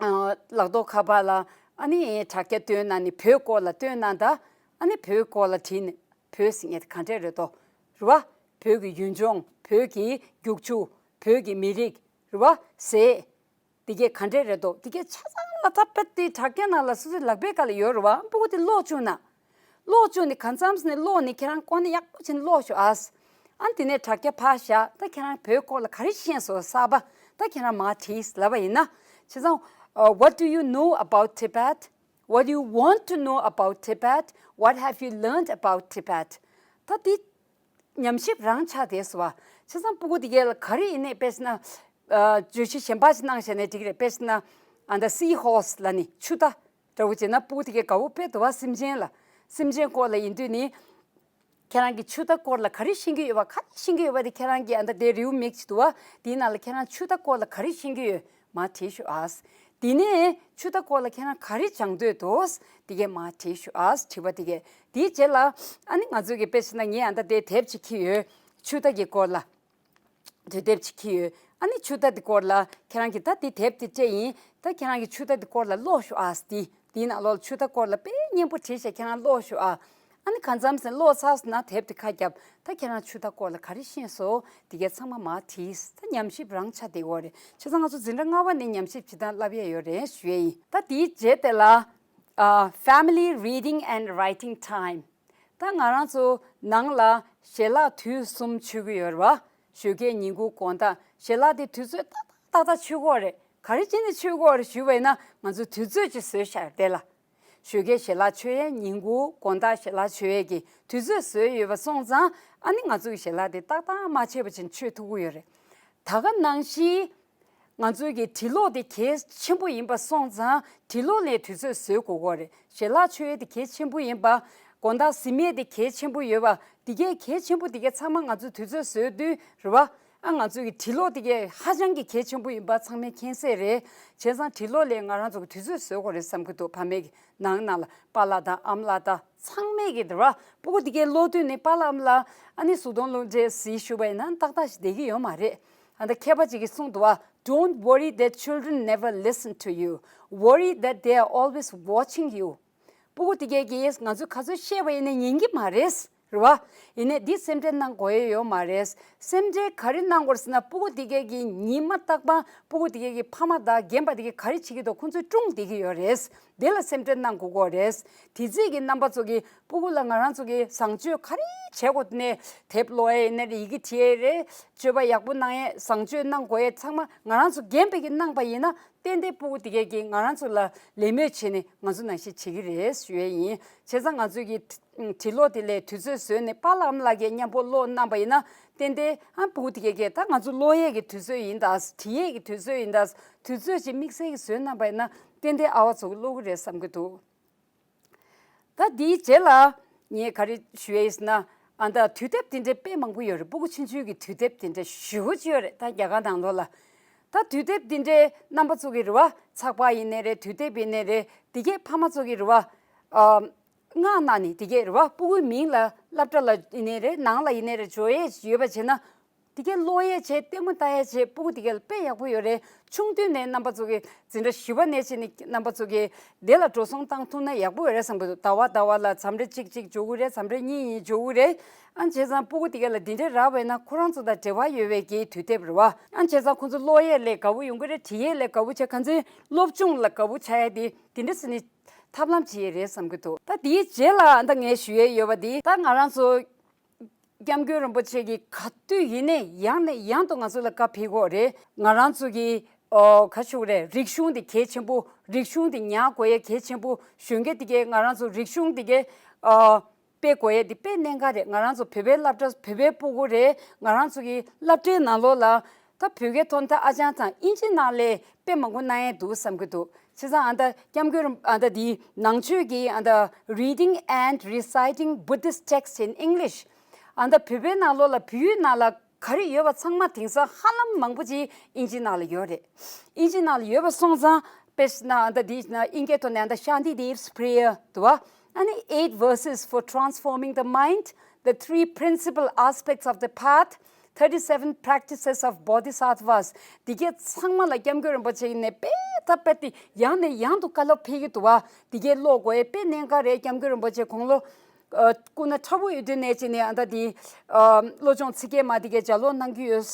ཨ་ལག་ཐོག་ཁ་པར་ལ་ཨ་ནི་དྲ་རྒྱ་བཏོན་གནང་ནས་བོད་སྐོར་ལ་བཏོན་གནང་དང་། ཨ་ནི་བོད་སྐོར་ལ་བྲིས་ནས། བོད་ཟེར་མཁན་དེ་ག་འདྲས་རེད་དོ། རེད་བ། བོད་ཀྱི་ཡུལ་ལྗོངས། བོད་ཀྱི་རྒྱུག་ཆུ། བོད་ཀྱི་མི་རིགས། རེད་བ། ཟས། འདི་གས་ག་འདྲས་རེད་དོ། འདི་གས་ཆ་ཚང་ལ་ད་དཔེ་དེ་དྲ་རྒྱ་ནང་ལ་སོ་སོའི་ལག་པའི་སྒང་ལ་ཡོད་རེད་བ། སྤུ་གུ་དེ་ཀློག་བཅུག་ན། ཀློག་བཅུག་ནས་གང་འཚམས་ནས་ཀློག་ནས་ཁྱེད་རང་ཀོ་ནས་ཡག་པོ་བྱས་ནས་ཀློག་ཤོག་ཨ། ཨ་ནི་དེ་ནས་དྲ་རྒྱ་ཕར་བཞག་ད་ཁྱེད་རང་བོད་སྐོར་ལ་ག་རེ་ཤེས་སོང་གསར་པ། ད་ཁྱེད་རང་མར་བྲིས་ལབ་པ་ཡིན་ན། བྱས་ཙང་། Uh, what do you know about Tibet? What do you want to know about Tibet? What have you learned about Tibet? ད་འདི་ཉམས་ཞིབ་རང་ཆགས་བསྡད་སོང་བ། བྱས་ཙང་སྤུ་གུ་དེ་གས་ལ་ག་རེ་ཡིན་ནའི་དཔེ་བྱས་ན། ཨ། བརྗོད་གཞི་གཞན་པ་ཞིག་གནང་བཞག་ན་འགྲིག་རེད། དཔེ་བྱས་ན་ཨ་ད་སི་ཧོར་སི་ལབ་ནས་ཆུ་རྟ་འདྲ་བོ་བྱས་ན་སྤུ་གུ་དེ་གས་དགའ་བོ་དཔེ་འདུག་བ། སེམས་ཅན་ལ། སེམས་ཅན་སྐོར་ལ་ཡིན་དུས་ནི། ཁྱེད་རང་གིས་ཆུ་རྟ་སྐོར་ལ་ག་རེ་ཤེས་ཀྱི་ཡོད་པ། ག་རེ་ཤེས་ཀྱི་ཡོད་པ་དེ་ཁྱེད་རང་གིས་ཨ་ད་དེ་རེའུ་མིག་ཅིག་འདུག་བ། དེའི་ནང་ལ་ཁྱེད་རང་ཆུ་རྟ་སྐོར་ལ་ག་རེ་ཤེས་ཀྱི་ཡོད། མར་བྲིས་ཤོག་ཨ། དེ་ནས་ཆུ་རྟ་སྐོར་ལ་ཁྱེད་རང་ག་རེ་སྦྱང་འདོད་འདུག་དེ་གས་མར་བྲིས་ཤོག་ཨ། དྲི་བ་དེ་གས། དེའི་རྗེས་ལ་ཨ་ནི་ང་ཚོ་གིས་དཔེ་བྱས་ན་ངས་ཨ་ད་དེ་དེབ་ཅིག་ཁྱེར་ཡོད། ཆུ་རྟ་གི་སྐོར་ལ། དུས་དེབ་ཅིག་ཁྱེར་ཡོད། ཨ་ནི་ཆུ་རྟ་དེ་སྐོར་ལ་ཁྱེད་རང་གིས་ད་དེ་དེབ་དེ་སྤྲད་ཡིན། ད་ཁྱེད་རང་གིས་ཆུ་རྟ་དེ་སྐོར་ལ་ཀློག་ཤོག་ཨ། དེ་དེའི་ནང་ལོགས་ལ་ཆུ་རྟ་སྐོར་ལ་དཔེ་སྙན་པོ་བྲིས་བྱས་ཁྱེད་རང་ཀློག་ཤོག་ཨ། ཨ་ནི་གང་འཚམས་ཟིན་ཀློག་ཚར་སོང་ན་དེབ་དེ་ཁ་བརྒྱབ། ད་ཁྱེད་རང་ཆུ་རྟ་སྐོར་ལ་ག་རེ་ཤེས་སོང་དེ་གས་ཚང་མ་མར་བྲིས། ད་ཉམས་ཞིབ་རང་ཆགས་བསྡད་ཡོད་རེད། བྱས་ཙང་ང་ཚོ་འཛིན་གྲྭ་ལྔ་པ་ནས་ཉམས་ཞིབ་བྱེད་སྟངས་བསླབ་ཡས་ཡོད་རེད་ཞུ་ཡས་ཡིན། ད་དེའི་རྗེས་དེ་ལ། ཨ། Family Reading and Writing Time། ད་ང་རང་ཚོ་ནང་ལ་ཞལ་ལག་དུས་གསུམ་མཆོད་ཀྱི་ཡོད་རེད་བ། ཞོགས་ཀས་ཉིན་གུང་དགོང་དག་ཞལ་ལག་དེ་དུས་ཚོད་ཏག་ཏག་ཏག་ཏག་མཆོད་དགོས་རེད། ག་རེ་བྱས་ནས་མཆོད་དགོས་རེད་ཞུས་པ་ཡིན་ན། ང་ཚོས་དུས་ཚོད་ཅིག་བཟོས་བཞག་ཡོད་དེ་ལ། ཞོགས་ཀས་ཞལ་ལག་མཆོད་ཡས། ཉིན་གུང་དགོང་དག་ཞལ་ལག་མཆོད་ཡས་ཀྱི་དུས་ཚོད་བཟོས་ཡོད་པ་སོང་ཙང་། ཨ་ནི་ང་ཚོ་གི་ཞལ་ལག་དེ་ཏག་ཏག་མ་ཆད་པ་ཅིག་མཆོད་ཐུབ་ཀྱི་ཡོད་རེད། ད་ག་ནང་བཞིན། ང་ཚོའི་གི་འབྲི་ཀློག་དེ་གལ་ཆེན་པོ་ཡིན་པ་སོང་ཙང་། འབྲི་ཀློག་ལ་དུས་ཚོད་བཟོ་དགོས་ཀྱི་ཡོད་རེད། ཞལ་ལག་མཆོད་ཡས་དེ་གལ་ཆེན་པོ་ཡིན་པ། དགོང་དག་གཟིམ་ཡས་དེ་གལ་ཆེན་པོ་ཡོད་པ། དེ་གས་གལ་ཆེན་པོ་དེ་གས་ཚང་མ་ང་ཚོས་དུས་ཚོད་བཟོས་དུས་རེད་བ། ཨ། ང་ཚོའི་གི་འབྲི་ཀློག་དེ་གས་ཧ་ཅང་གི་གལ་ཆེན་པོ་ཡིན་པ་ཚང་མས་མཁྱེན་གསལ་རེད། བྱས་ཙང་འབྲི་ཀློག་ལ་ང་རང་ཚོ་གི་དུས་ཚོད་བཟོ་དགོས་རེད་བསམ་གྱི་འདུག་ཕ་མའི་གི་ནང་ནང་ལ་པཱ་ལགས་དང་ཨ་མ་ལགས་དང་ཚང་མས་གི་རེད་བ། སྤུ་གུ་དེ་གས་ཀློག་དུས་ནས་པཱ་ལགས་ཨ་མ་ལགས་ཨ་ནི་གཟུགས་མཐོང་སློབ་གྲྭའི་གཟིགས་ཞུ་བ་ཡིན་ན་ཏག་ཏག་ཞིག་བསྡད་ཀྱི་ཡོད་མ་རེད། ཨ་ད་མཁས་པ་ཅིག་གིས་གསུངས་འདུག་བ། Don't worry that children never listen to you. Worry that they are always watching you. སྤུ་གུ་དེ་གས་ཀྱིས་ང་ཚོས་ག་ཚོད་བཤད་པ་ཡིན་ནའི་ཉན་གྱི་མ་རེད། རེད་བ། ཡིན་ནའི་འདི་སེམས་ཁྲལ་གནང་དགོས་ཡས་ཡོད་མ་རེད། སེམས་ཁྲལ་ག་རེ་གནང་དགོས་རེད་ཟེར་ན། སྤུ་གུ་དེ་གས་ཀྱིས་ཉི་མ་རྟག་པར་སྤུ་གུ་དེ་གས་ཀྱི་ཕ་མ་དང་རྒན་པ་དེ་གས་ག་རེ་བྱེད་ཀྱི་འདུག་ཁོང་ཚོས་སྲུང་བསྡད་ཀྱི་ཡོད་རེད། དེ་ལ་སེམས་ཁྲལ་གནང་དགོས་ཀྱི་ཡོད་རེད། དེ་རྗེས་ཀྱི་རྣམ་པ་ཚོ་གིས་སྤུ་གུ་ལ་ང་རང་ཚོ་གིས་བཟང་སྤྱོད་ག་རེ་བྱེད་དགོས་ནས། དེབ་ཀློག་ཡས་ཡིན་ནའི་རེད། ཡི་གེ་བྲིས་ཡས་རེད། སྤྱོད་པ་ཡག་པོ་གནང་ཡས། བཟང་སྤྱོད་གནང་དགོས་ཡས་ཚང་མ་ང་རང་ཚོ་རྒན་པ་གིས་གནང་པ་ཡིན་ན། ཏན་ཏན་སྤུ་གུ་དེ་གས་ཀྱིས་ང་རང་ཚོ་ལ་ལད་མོ་བྱས་ནས་ང་ཚོ་ནང་བཞིན་བྱེད་ཀྱི་རེད་ཞུ་ཡས་ཡིན། བྱས་ཙང་ང་ཚོས་ཀྱི་འབྲི་ཀློག་དེ་ལ་དུས་ཚོད་བཟོས་ནས་པཱ་ལགས་ཨ་མ་ལགས་ཀྱིས་མཉམ་པོ་ཀློག་གནང་པ་ཡིན་ན། ཏན་ཏན་ཨ་སྤུ་གུ་དེ་གས་ཀྱིས་ད་ང་ཚོ་ཀློག་ཡས་ཀྱི་དུས་ཚོད་ཡིན་ད། བྲིས་ཡས་ཀྱི་དུས་ཚོད་ཡིན་ད། དུས་ཚོད་ཅིག་དམིགས་བསལ་གྱི་བཟོས་གནང་པ་ཡིན་ན། ཏན་ཏན་ཨ་བ་ཚོ་གིས་ཀློག་གི་རེད་བསམ་གྱི་འདུག་ད་འདིའི་རྗེས་ལ་ངས་ག་རེ་ཞུ་ཡས་ཡིན་ཟེར་ན། ཨ་ད་དུས་དེབ་དེ་འདྲའི་དཔེ་མང་པོ་ཡོད་རེད། སྤུ་གུ་ཆུང་ཆུང་གི་དུས་དེབ་དེ་འདྲ་ཞེ་པོ་ཅིག་ཡོད་རེད། ད་རྒྱ་གར་ནང་ལོགས་ལ། ད་དུས་དེབ་དེ་འདྲའི་རྣམ་པ་ཚོ་གི་རེད་བ། ཚགས་པར་ཡིན་ནའི་རེད། དུས་དེབ་ཡིན་ནའི་རེད། དེ་གས་ཕ་མ་ཚོ་གི་རེད་བ། ཨ་མངགས་གནང་ནས་དེ་གས་རེད་བ། སྤུ་གུའི་མིང་ལ་སློབ་གྲྭ་ལ་ཡིན་ནའི་རེད། ནང་ལ་ཡིན་ནའི་རེད། འབྱོར་ཡས་ཡོད་པ་བྱས་ན། དེ་གས་ཀློག་ཡས་བྱས། ལྟད་མོ་ལྟ་ཡས་བྱས། སྤུ་གུ་དེ་གས་ལ་དཔེ་ཡག་པོ་ཡོད་རེད། ཆུང་དུས་ནས་རྣམ་པ་ཚོ་གིས་འཛིན་གྲྭ་བཞི་པ་ནས་བྱས་ནས་རྣམ་པ་ཚོ་གིས་དེ་ལ་འགྲོ་སོང་བཏང་ཐུབ་ན་ཡག་པོ་ཡོད་རེད་བསམ་གྱི་འདུག་ཟླ་བ་ཟླ་བ་ལ་འཛམ་རེ་གཅིག་གཅིག་འབྱོར་གྱི་རེད། འཛམ་རེ་གཉིས་གཉིས་འབྱོར་གྱི་རེད། ཨ་བྱས་ཙང་སྤུ་གུ་དེ་གས་ལ་འདི་འདྲས་རག་པ་ཡིན་ན་ཁོ་རང་ཚོ་དང་འབྲེལ་བ་ཡོད་པའི་གི་དུས་དེབ་རེད་བ། ཨ་བྱས་ཙང་ཁོ་ཚོ་ཀློག་ཡས་ལ་དགའ་བོ་ཡོང་གི་རེད། བྲིས་ཡས་ལ་དགའ་བོ་བྱས། ཁ་སང་སློབ་སྦྱོང་ལ་དགའ་བོ་ཆགས་ཡས་དེ་དེ་འདྲས་བྱས་ནས་ཐབས་ལམ་བྱེད་ཡས་རེད་བསམ་གྱི་འདུག་ད་དེའི་རྗེས་ལ་ད་ངས་ཞུ་ཡས་ཡོད་པ་དེ། ད་ང་རང་ཚོ་སྐྱབས་མགོན་རིན་པོ་ཆེ་གིས་ག་དུས་ཡིན་ནའི་ཡང་ནས་ཡང་དུ་ང་ཚོ་ལ་བཀའ་ཕེབས་ཀྱི་ཡོད་རེད། ང་རང་ཚོ་གི་ཨོ་ག་ཞུ་དགོས་རེད། རིག་གཞུང་དེ་གལ་ཆེན་པོ། རིག་གཞུང་དེ་ཉར་དགོས་ཡས་གལ་ཆེན་པོ། གཞོན་སྐྱེས་དེ་གས་ང་རང་ཚོ་རིག་གཞུང་དེ་གས་ཨོ། དཔེ་གོ་ཡས་འདི་དཔེ་གནད་འགག་རེད། ང་རང་ཚོ་བོད་པའི་སློབ་གྲྭ་བོད་པའི་སྤུ་གུ་རེད། ང་རང་ཚོ་གི་སློབ་གྲྭའི་ནང་ལོགས་ལ་ད་བོད་སྐད་ཐོག་ད་ཨ་ཅང་དང་དབྱིན་ཇི་ནང་ལས་དཔེ་མང་པོ་གནང་ཡས་འདུག་བསམ་གི་འདུག་བྱས་ཙང་ཨ་ད་སྐྱབས་མགོན་རིན་ཨ་ད་འདི་ནང་ཆོས་ཀྱི་ཨ་ད་Reading and Reciting Buddhist Texts in English ཨ་ད་བོད་པའི་ནང་ལོགས་ལ་བོད་ཡིག་ནང་ལ་ག་རེ་ཡོད་པ་ཚང་མ་དེང་སང་ཧ་ལམ་མང་པོ་ཅིག་དབྱིན་ཇི་ནང་ལ་ཡོད་རེད། དབྱིན་ཇི་ནང་ལ་ཡོད་པ་སོང་ཙང་དཔེ་ན་ཨ་ད་འདི་ན་དབྱིན་སྐད་ཐོག་ནས་ཨ་ད་Shanti Dev's Prayer འདུག་བ། ཨ་ནི་Eight Verses for Transforming the Mind, The Three Principal Aspects of the Path, Thirty-seven Practices of Bodhisattvas འདི་གས་ཚང་མ་ལ་སྐྱབས་མགོན་རིན་པོ་ཆེ་ནས་དཔེ་ད་དཔེ་དེ་ཡང་ནས་ཡང་དུ་བཀའ་སློབ་ཕེབས་ཀྱི་འདུག་བ། འདི་གས་ཀློག་དགོས་ཡས་དཔེ་གནད་འགག་རེད། སྐྱབས་མགོན་རིན་པོ་ཆེ་དགུང་ལོ་ཨ་སྐུ་ན་ཕྲ་བོ་ཡོད་དུས་ནས་ཅི་ནས་ཨ་ད་འདི་ཨ་བློ་སྦྱོང་ཚིག་བརྒྱད་མ་འདི་གས་ལྗགས་ཀློག་གནང་གི་ཡོད།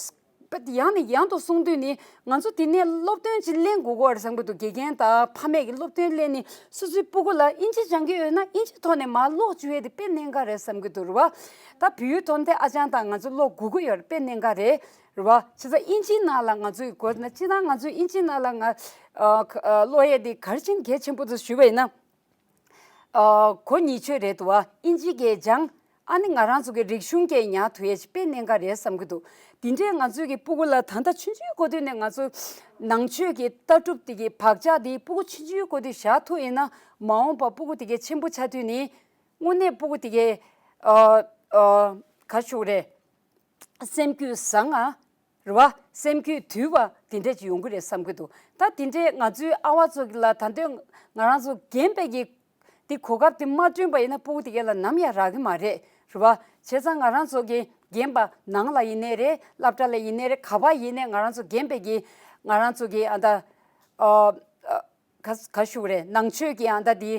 པ་དེ་ཡང་ནས་ཡང་དུ་གསུང་དུས་ནི་ང་ཚོ་དེ་ནས་སློབ་སྟོན་ཅིག་ལེན་དགོས་ཀྱི་ཡོད་རེད་བསམ་གྱི་འདུག་དགེ་རྒན་དང་ཕ་མས་ཀྱི་སློབ་སྟོན་ལེན་ནི་སོ་སོའི་སྤུ་གུ་ལ་དབྱིན་ཇི་སྦྱང་གི་ཡོད་ན་དབྱིན་ཇི་ཐོག་ནས་མར་ཀློག་བཅུག་ཡས་དེ་དཔེ་གནད་འགག་རེད་བསམ་གྱི་འདུག་རེད་བ། ད་བོད་ཡིག་ཐོག་ནས་ཨ་ཅང་དང་ང་ཚོ་ཀློག་དགོས་ཀྱི་ཡོད་རེད། དཔེ་གནད་འགག་རེད། རེད་བ། བྱས་ཙང་དབྱིན་ཇིའི་ནང་ལ་ང་ཚོའི་དགོས་ན་སྤྱིར་བཏང་ང་ཚོའི་དབྱིན་ཇིའི་ནང་ལ་ང་ཨ་ཁ་ཨ་ཀློག་ཡས་དེ་ག་རེ་བྱས་ནས་གལ་ཆེན་པོ་འདུག་ཞུས་པ་ཡིན་ན། ཨ་གོ་ཉིད་ཆོད་རེད་འདུག་བ། དབྱིན་ཇི་སྐད་སྦྱང་། ཨ་ནི་ང་རང་ཚོ་གི་རིག་གཞུང་སྐད་ཉར་ཐུབ་ཡས་ཅིག་དཔེ་གནད་འགག་རེད་བསམ་གྱི་འདུག་དེ་འདྲའི་ང་ཚོའི་གི་སྤུ་གུ་ལ་ད་ལྟ་ཆུང་ཆུང་གོ་དུས་ནས་ང་ཚོ་ནང་ཆོས་ཀྱི་ལྟ་གྲུབ་དེ་གི་བག་ཆགས་དེ་སྤུ་གུ་ཆུང་ཆུང་གོ་དུས་བཞག་ཐུབ་ཡིན་ན་མ་འོངས་པ་སྤུ་གུ་དེ་གའི་ཆེན་པོ་ཆགས་དུས་ནི་དངོས་གནས་སྤུ་གུ་དེ་གའི་ཨ་ཨ་ག་ཞུ་རེད། སེམས་རྒྱུད་བཟང་ང་། རེད་བ། སེམས་རྒྱུད་དུལ་བ་དེ་འདྲས་ཅིག་ཡོང་གི་རེད་བསམ་གྱི་འདུག་ད་དེ་འདྲས་ང་ཚོའི་ཨ་བ་ཚོ་གི་ལ་ད་འདོད་ང་རང་ཚོ་རྒན་པའི་གི་དེ་གོ་སྐབས་དེ་མ་བསྐྲུན་པ་ཡིན་ན་སྤུ་གུ་དེ་གས་ལ་ནམ་ཡང་རག་གི་མ་རེད། རེད་བ། བྱས་ཙང་ང་རང་ཚོ་གི་རྒན་པ་ནང་ལ་ཡིན་ནའི་རེད། སློབ་གྲྭ་ལ་ཡིན་ནའི་རེད། ག་པར་ཡིན་ནའི་ང་རང་ཚོ་རྒན་པའི་གི་ང་རང་ཚོ་གི་ཨ་ད་ཨ་ཨ་ག་ག་ཞུ་རེད། ནང་ཆོས་ཀྱི་ཨ་ད་དེ་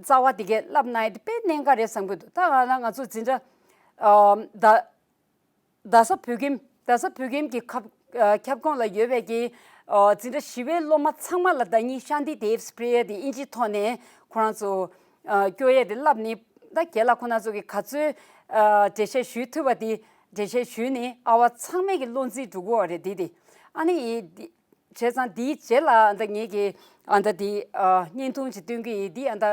རྩ་བ་དེ་གས་བསླབ་ན་ཡི་དེ་དཔེ་གནད་འགག་རེད་བསམ་གྱི་འདུག་ད་ང་ང་ཚོ་འཛིན་གྲྭ་ཨ་ད། རྡ་ས་བོད་ཁྱིམ། རྡ་ས་བོད་ཁྱིམ་གྱི་ཁབ་ཨ་ཁྱབ་ཁོངས་ལ་ཡོད་པའི་གི་ཨ་འཛིན་གྲྭ་བཞི་པའི་སློབ་མ་ཚང་མ་ལ་ཟླ་ཉིན་Shanti Dev's Prayer དེ་དབྱིན་ཇིའི་ཐོག་ནས་ཁོ་རང་ཚོ་ཨ་སྐྱོར་ཡས་དེ་བསླབ་ནི། ད་རྒན་ལགས་ཁོ་རང་ཚོ་གི་ག་ཚོད་ཨ་འགྲེལ་བཤད་ཞུ་ཐུབ་པ་དེ་འགྲེལ་བཤད་ཞུས་ནི་ཨ་བ་ཚང་མས་གི་བློ་འཛིན་འགྲོ་གི་ཡོད་རེད། དེ་དེ་ཨ་ནི་ཡི་དེ་བྱས་ཙང་དེའི་རྗེས་ལ་ཨ་ད་ངེད་ཀྱི་ཨ་ད་དེ་ཨ་བརྙན་ཐུང་ཅིག་སྟོན་གི་ཡིན། དེ་ཨ་ད་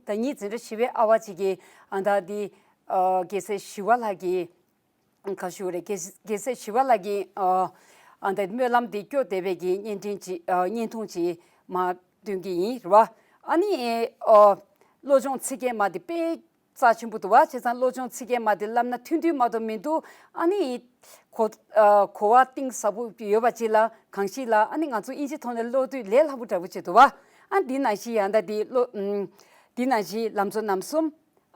ཟླ་ཉིན་འཛིན་གྲྭ་བཞི་པའི་ཨ་བ་ཅིག་གི་ཨ་ད་དེ་ཨ་རྒྱལ་སྲས་ཞི་བ་ལྷ་གི་ག་ཞུ་རེད། རྒྱལ་རྒྱལ་སྲས་ཞི་བ་ལྷ་གི་ཨ་ཨ་འདི་སྨོན་ལམ་འདི་སྐྱོར་བསྡད་པའི་གི་བརྙན་འཕྲིན་ཅིག་ཨ་བརྙན་ཐུང་ཅིག་མར་སྟོན་གི་ཡིན་རེད་བ། ཨ་ནི་ཨ་བློ་སྦྱོང་ཚིག་བརྒྱད་མ་འདི་དཔེ་རྩ་ཆེན་པོ་འདུག་བ། བྱས་ཙང་བློ་སྦྱོང་ཚིག་བརྒྱད་མ་འདི་བསླབ་ན་ཐུང་ཐུང་མ་གཏོགས་མི་འདུག་ཨ་ནི་གོ་ཨ་གོ་བ་གཏིང་ཟབ་པོ་ཡོད་པ་ཅིག་ལ་གང་ཞིག་ལ་ཨ་ནི་ང་ཚོ་དབྱིན་ཇི་ཐོག་ནས་ཀློག་དུས་ལས་སླ་པོ་འདྲ་པོ་ཅིག་འདུག་བ། ཨ་འདི་ནང་བཞིན་ཡང་ད་འདི་ཀློག་ཨམ་འདི་ནང་བཞིན་ལམ་གཙོ་རྣམ་གསུམ།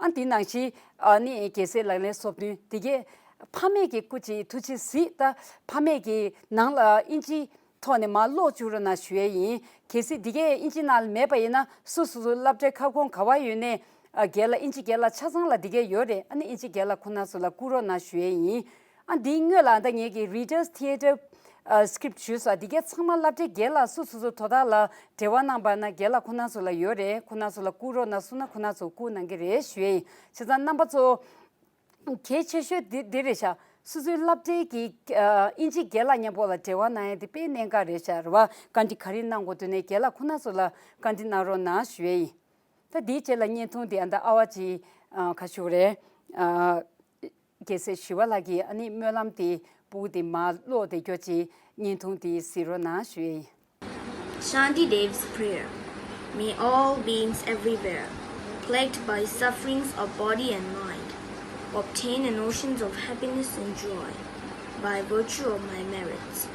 ཨ་འདི་ནང་བཞིན་ཨ་ནི་རྒྱལ་སྲས་ལག་ལེན་སོ་བདུན་འདི་གས་ཕ་མས་ཀྱི་སྐུ་མཁྱེན་ཐུགས་རྗེ་གཟིགས། ད་ཕ་མས་ཀྱི་ནང་ལ་དབྱིན་ཇིའི་ཐོག་ནས་མར་ཀློག་བཅུག་རོགས་གནང་ཞུ་ཡས་ཡིན། གལ་སྲིད་འདི་གས་དབྱིན་ཇི་ནང་ལ་མེད་པ་ཡིན་ན་སོ་སོ་སོ་སློབ་གྲྭའི་ཁ་སྐོང་ག་བ་ཡོད་ནས་ཨ་རྒན་ལགས་དབྱིན་ཇི་རྒན་ལགས་ཆ་ཚང་ལ་འདི་གས་ཡོད་རེད། ཨ་ནི་དབྱིན་ཇི་རྒན་ལགས་ཁོ་ན་ཚོ་ལ་བསྐུར་རོགས་གནང་ཞུ་ཡས་ཡིན། ཨ་འདིའི་སྔོན་ལ་ཨ་ད་ངེད་ཀྱི་Reader's Theatre ཨ་Script ཞུས་སོ། འདི་གས་ཚང་མ་སློབ་གྲྭའི་རྒན་ལགས་སོ་སོ་སོ་དོ་བདག་ལ་འབྲེལ་བ་གནང་པ་ན་རྒན་ལགས་ཁོ་ན་ཚོ་ལ་ཡོད་རེད། ཁོ་ན་ཚོ་ལ་བསྐུར་རོགས་གནང་གསུངས་ན་ཁོ་ན་ཚོ་བསྐུར་གནང་གི་རེད་ཞུ་ཡས་ཡིན། བྱས་ཙང་རྣམ་པ་ཚོ་གལ་ཆེ་ཤོས་འདི་འདི་རེད་ཤག་སོ་སོའི་སློབ་གྲྭའི་གི་ཨ་དབྱིན་ཇིའི་རྒན་ལགས་མཉམ་པོ་ལ་འབྲེལ་བ་གནང་ཡས་འདི་དཔེ་གནད་འགག་རེད་ཤག་རེད་བ། བཀའ་འདྲི་ག་རེ་གནང་དགོས་འདུག་ནས་རྒན་ལགས་ཁོ་ན་ཚོ་ལ་བཀའ་འདྲི་གནང་རོགས་གནང་ཞུ་ཡས་ཡིན། ད་འདིའི་རྗེས་ལ་བརྙན་ཐུང་འདི་ཨ་ད་ཨ་བ་ཅིག་ཨ་ག་ཞུ་རེད། ཨ་རྒྱལ་སྲས་ཞི་བ་ལྷ་གི་ཨ་ནི་སྨོན་ལམ་དེ་སྤུ་གུ་དེ་མར་ཀློག་བསྡད་རྒྱུ་ཅིག་བརྙན་ཐུང་དེ་གཟིགས་རོགས་གནང་ཞུ་ཡས་ཡིན། Shanti Dev's Prayer. May all beings everywhere, plagued by sufferings of body and mind, obtain an oceans of happiness and joy by virtue of my merits.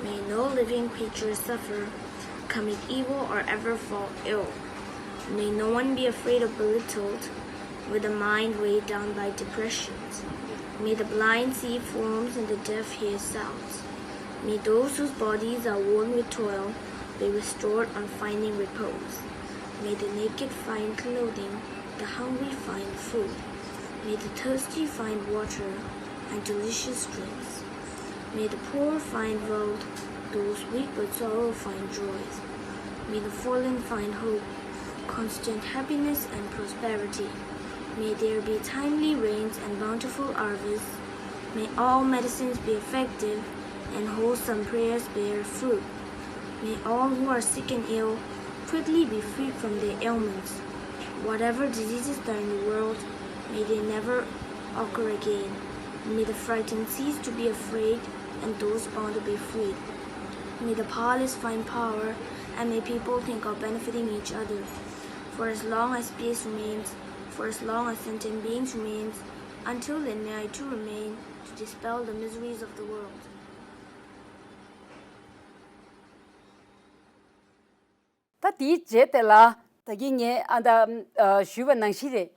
May no living creature suffer, commit evil, or ever fall ill. May no one be afraid or belittled, with a mind weighed down by depressions. May the blind see forms and the deaf hear sounds. May those whose bodies are worn with toil be restored on finding repose. May the naked find clothing, the hungry find food. May the thirsty find water and delicious drinks. May the poor find wealth, those weak with sorrow find joy. May the fallen find hope, constant happiness and prosperity. May there be timely rains and bountiful harvests. May all medicines be effective and wholesome prayers bear fruit. May all who are sick and ill quickly be freed from their ailments. Whatever diseases are in the world, May they never occur again. May the frightened cease to be afraid and those bound to be freed. May the powerless find power and may people think of benefiting each other. For as long as space remains, for as long as sentient beings remains, until then may I too remain to dispel the miseries of the world. ད་དེའི་རྗེས་དེ་ལ་ད་གིན་ངས་ཨ་ད་ཞུས་པ་ནང་བཞིན་རེད།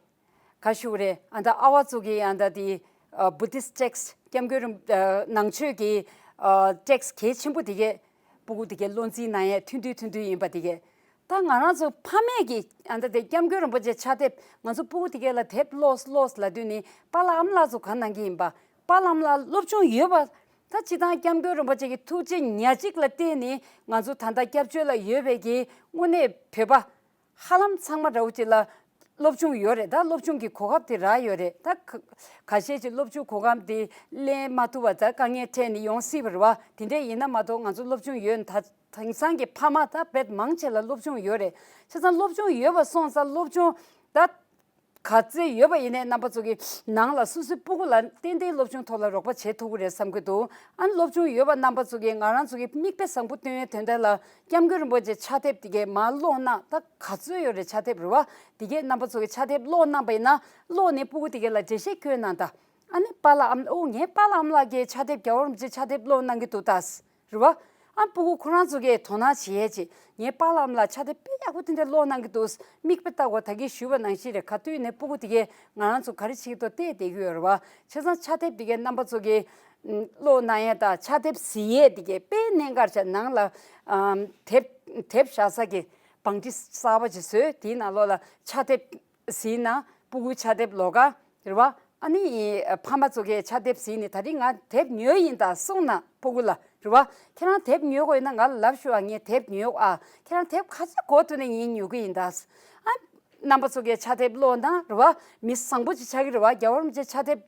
ག་ཞུ་རེད། ཨ་ད་ཨ་བ་ཚོ་གི་ཨ་ད་དེ་Buddhist text སྐྱབས་མགོན་རིན་ནང་ཆོས་ཀྱི་text གལ་ཆེན་པོ་དེ་གས་སྤུ་གུ་དེ་གས་བློ་འཛིན་གནང་ཡས་ཐུང་ཐུང་ཐུང་ཐུང་ཡིན་པ་དེ་གས། ད་ང་རང་ཚོ་ཕ་མས་ཀྱི་ཨ་ད་དེ་སྐྱབས་མགོན་རིན་པོ་ཆེ་ཕྱག་དེབ་ང་ཚོ་སྤུ་གུ་དེ་གས་ལ་དེབ་ཀློག་ཀློག་ལབ་དུས་ནི་པཱ་ལགས་ཨ་མ་ལགས་ཚོ་ག་གནང་གི་ཡིན་པ། པཱ་ལགས་ཨ་མ་ལགས་སློབ་སྦྱོང་ཡོད་པ། ད་སྤྱི་བཏང་སྐྱབས་མགོན་རིན་པོ་ཆེ་གི་ཐུགས་རྗེ་ཉག་གཅིག་ལ་བརྟེན་ནས་ང་ཚོ་ད་ལྟ་སྐྱབས་བཅོལ་ལ་ཡོད་པའི་གི་དངོས་གནས་བོད་པ་ཧ་ལམ་ཚང་མ་འདྲ་བོ་ཅིག་ལ་སློབ་སྦྱོང་ཡོད་རེད། ད་སློབ་སྦྱོང་གི་གོ་སྐབས་དེ་རག་ཡོད་རེད། ད་ཁ་ཁ་ཤས་ཅིག་སློབ་སྦྱོང་གོ་སྐབས་དེ་ལེན་མ་ཐུབ་པ་ད་དཀའ་ངལ་འཕྲད་ནས་ཡོང་སྲིད་པ་རེད་བ། དེ་འདྲས་ཡིན་ན་མ་གཏོགས་ང་ཚོ་སློབ་སྦྱོང་ཡོད། ད་དེང་སང་གི་ཕ་མ་ད་དཔེ་མང་ཆེ་ལ་སློབ་སྦྱོང་ཡོད་རེད། བྱས་ཙང་སློབ་སྦྱོང་ཡོད་པ་སོང་ཙང་སློབ་སྦྱོང་ད་ག་ཚོད་ཡོད་པ་ཡིན་ནའི་རྣམ་པ་ཚོ་གི་ནང་ལ་སོ་སོའི་སྤུ་གུ་ལ་ཏན་ཏན་སློབ་སྦྱོང་ཐོག་ལ་རོགས་པ་བྱེད་ཐུབ་ཀྱི་རེད་བསམ་གྱི་འདུག་ཨ་ནི་སློབ་སྦྱོང་ཡོད་པ་རྣམ་པ་ཚོ་གི་ང་རང་ཚོ་གི་མིག་དཔེ་བཟང་པོ་སྟོན་ཡའི་དོན་དག་ལ་སྐྱབས་མགོན་རིན་པོ་ཆེ་ཕྱག་དེབ་དེ་གའི་མར་ཀློག་གནང་། ད་ག་ཚོད་ཡོད་རེད་ཕྱག་དེབ་རེད་བ། དེ་གའི་རྣམ་པ་ཚོ་གི་ཕྱག་དེབ་ཀློག་གནང་པ་ཡིན་ན་ཀློག་ནས་སྤུ་གུ་དེ་གའི་ལ་འགྲེལ་བཤད་སྐྱོན་གནང་ད། ཨ་ནི་པཱ་ལགས་ཨ་མ་ལགས་ཨོ་ངའི་པཱ་ལགས་ཨ་མ་ལགས་ཀྱིས་ཕྱག་དེབ་རྒྱལ་བ་རིན་པོ་ཆེ་ཕྱག་དེབ་ཀློག་གནང་གི་འདུག་ད། རེད་བ། ཨ་སྤུ་གུ་ཁོ་རང་ཚོ་གིས་དོ་སྣང་བྱེད་ཡས་ཅིག་ངའི་པཱ་ལགས་ཨ་མ་ལགས་ཕྱག་དེབ་དཔེ་ཡག་པོ་དེ་འདྲ་ཀློག་གནང་གི་འདུག་མིག་དཔེ་ལྟ་དགོས། ད་གིན་ཞུས་པ་ནང་བཞིན་རེད། ག་དུས་ནས་སྤུ་གུ་དེ་གས་ང་རང་ཚོ་ག་རེ་བྱེད་ཀྱི་འདུག་བལྟས་བསྡད་ཀྱི་ཡོད་རེད་བ། བྱས་ཙང་ཕྱག་དེབ་དེ་གས་རྣམ་པ་ཚོ་གིས་ཀློག་གནང་ཡས་དང་ཕྱག་དེབ་གཟིགས་ཡས་དེ་གས་དཔེ་གནད་འགག་ཆགས། ནང་ལ་ཨམ་དེབ་དེབ་བཞག་ས་གི་བང་སྒྲིག་གསར་པ་ཅིག་བཟོས། དེའི་ནང་ལོགས་ལ་ཕྱག་དེབ་གཟིགས་ན་སྤུ་གུའི་ཕྱག་དེབ་ཀློག་ག་རེད་བ། ཨ་ནི་ཕ་མ་ཚོ་གིས་ཕྱག་དེབ་གཟིགས་ནས་ད་རིང་ང་དེབ་ཉོས་ཡིན་ད་གསུངས་ན་སྤུ་གུ་ལ་རེད་བ། ཁྱེད་རང་དེབ་ཉོ་དགོས་ཡིན་ན་ང་ལ་ལབ་ཤོག་ཨ། ངས་དེབ་ཉོས་ཨ། ཁྱེད་རང་དེབ་ག་ཚོད་དགོས་འདུག་ན་ངས་ཉོ་གི་ཡིན་ད། ཨ་རྣམ་པ་ཚོ་གིས་ཕྱག་དེབ་ཀློག་ན་རེད་བ། མི་བཟང་པོ་ཅིག་ཆགས་ཀྱི་རེད་བ། རྒྱལ་བ་རིན་པོ་ཆེ་ཕྱག་དེབ་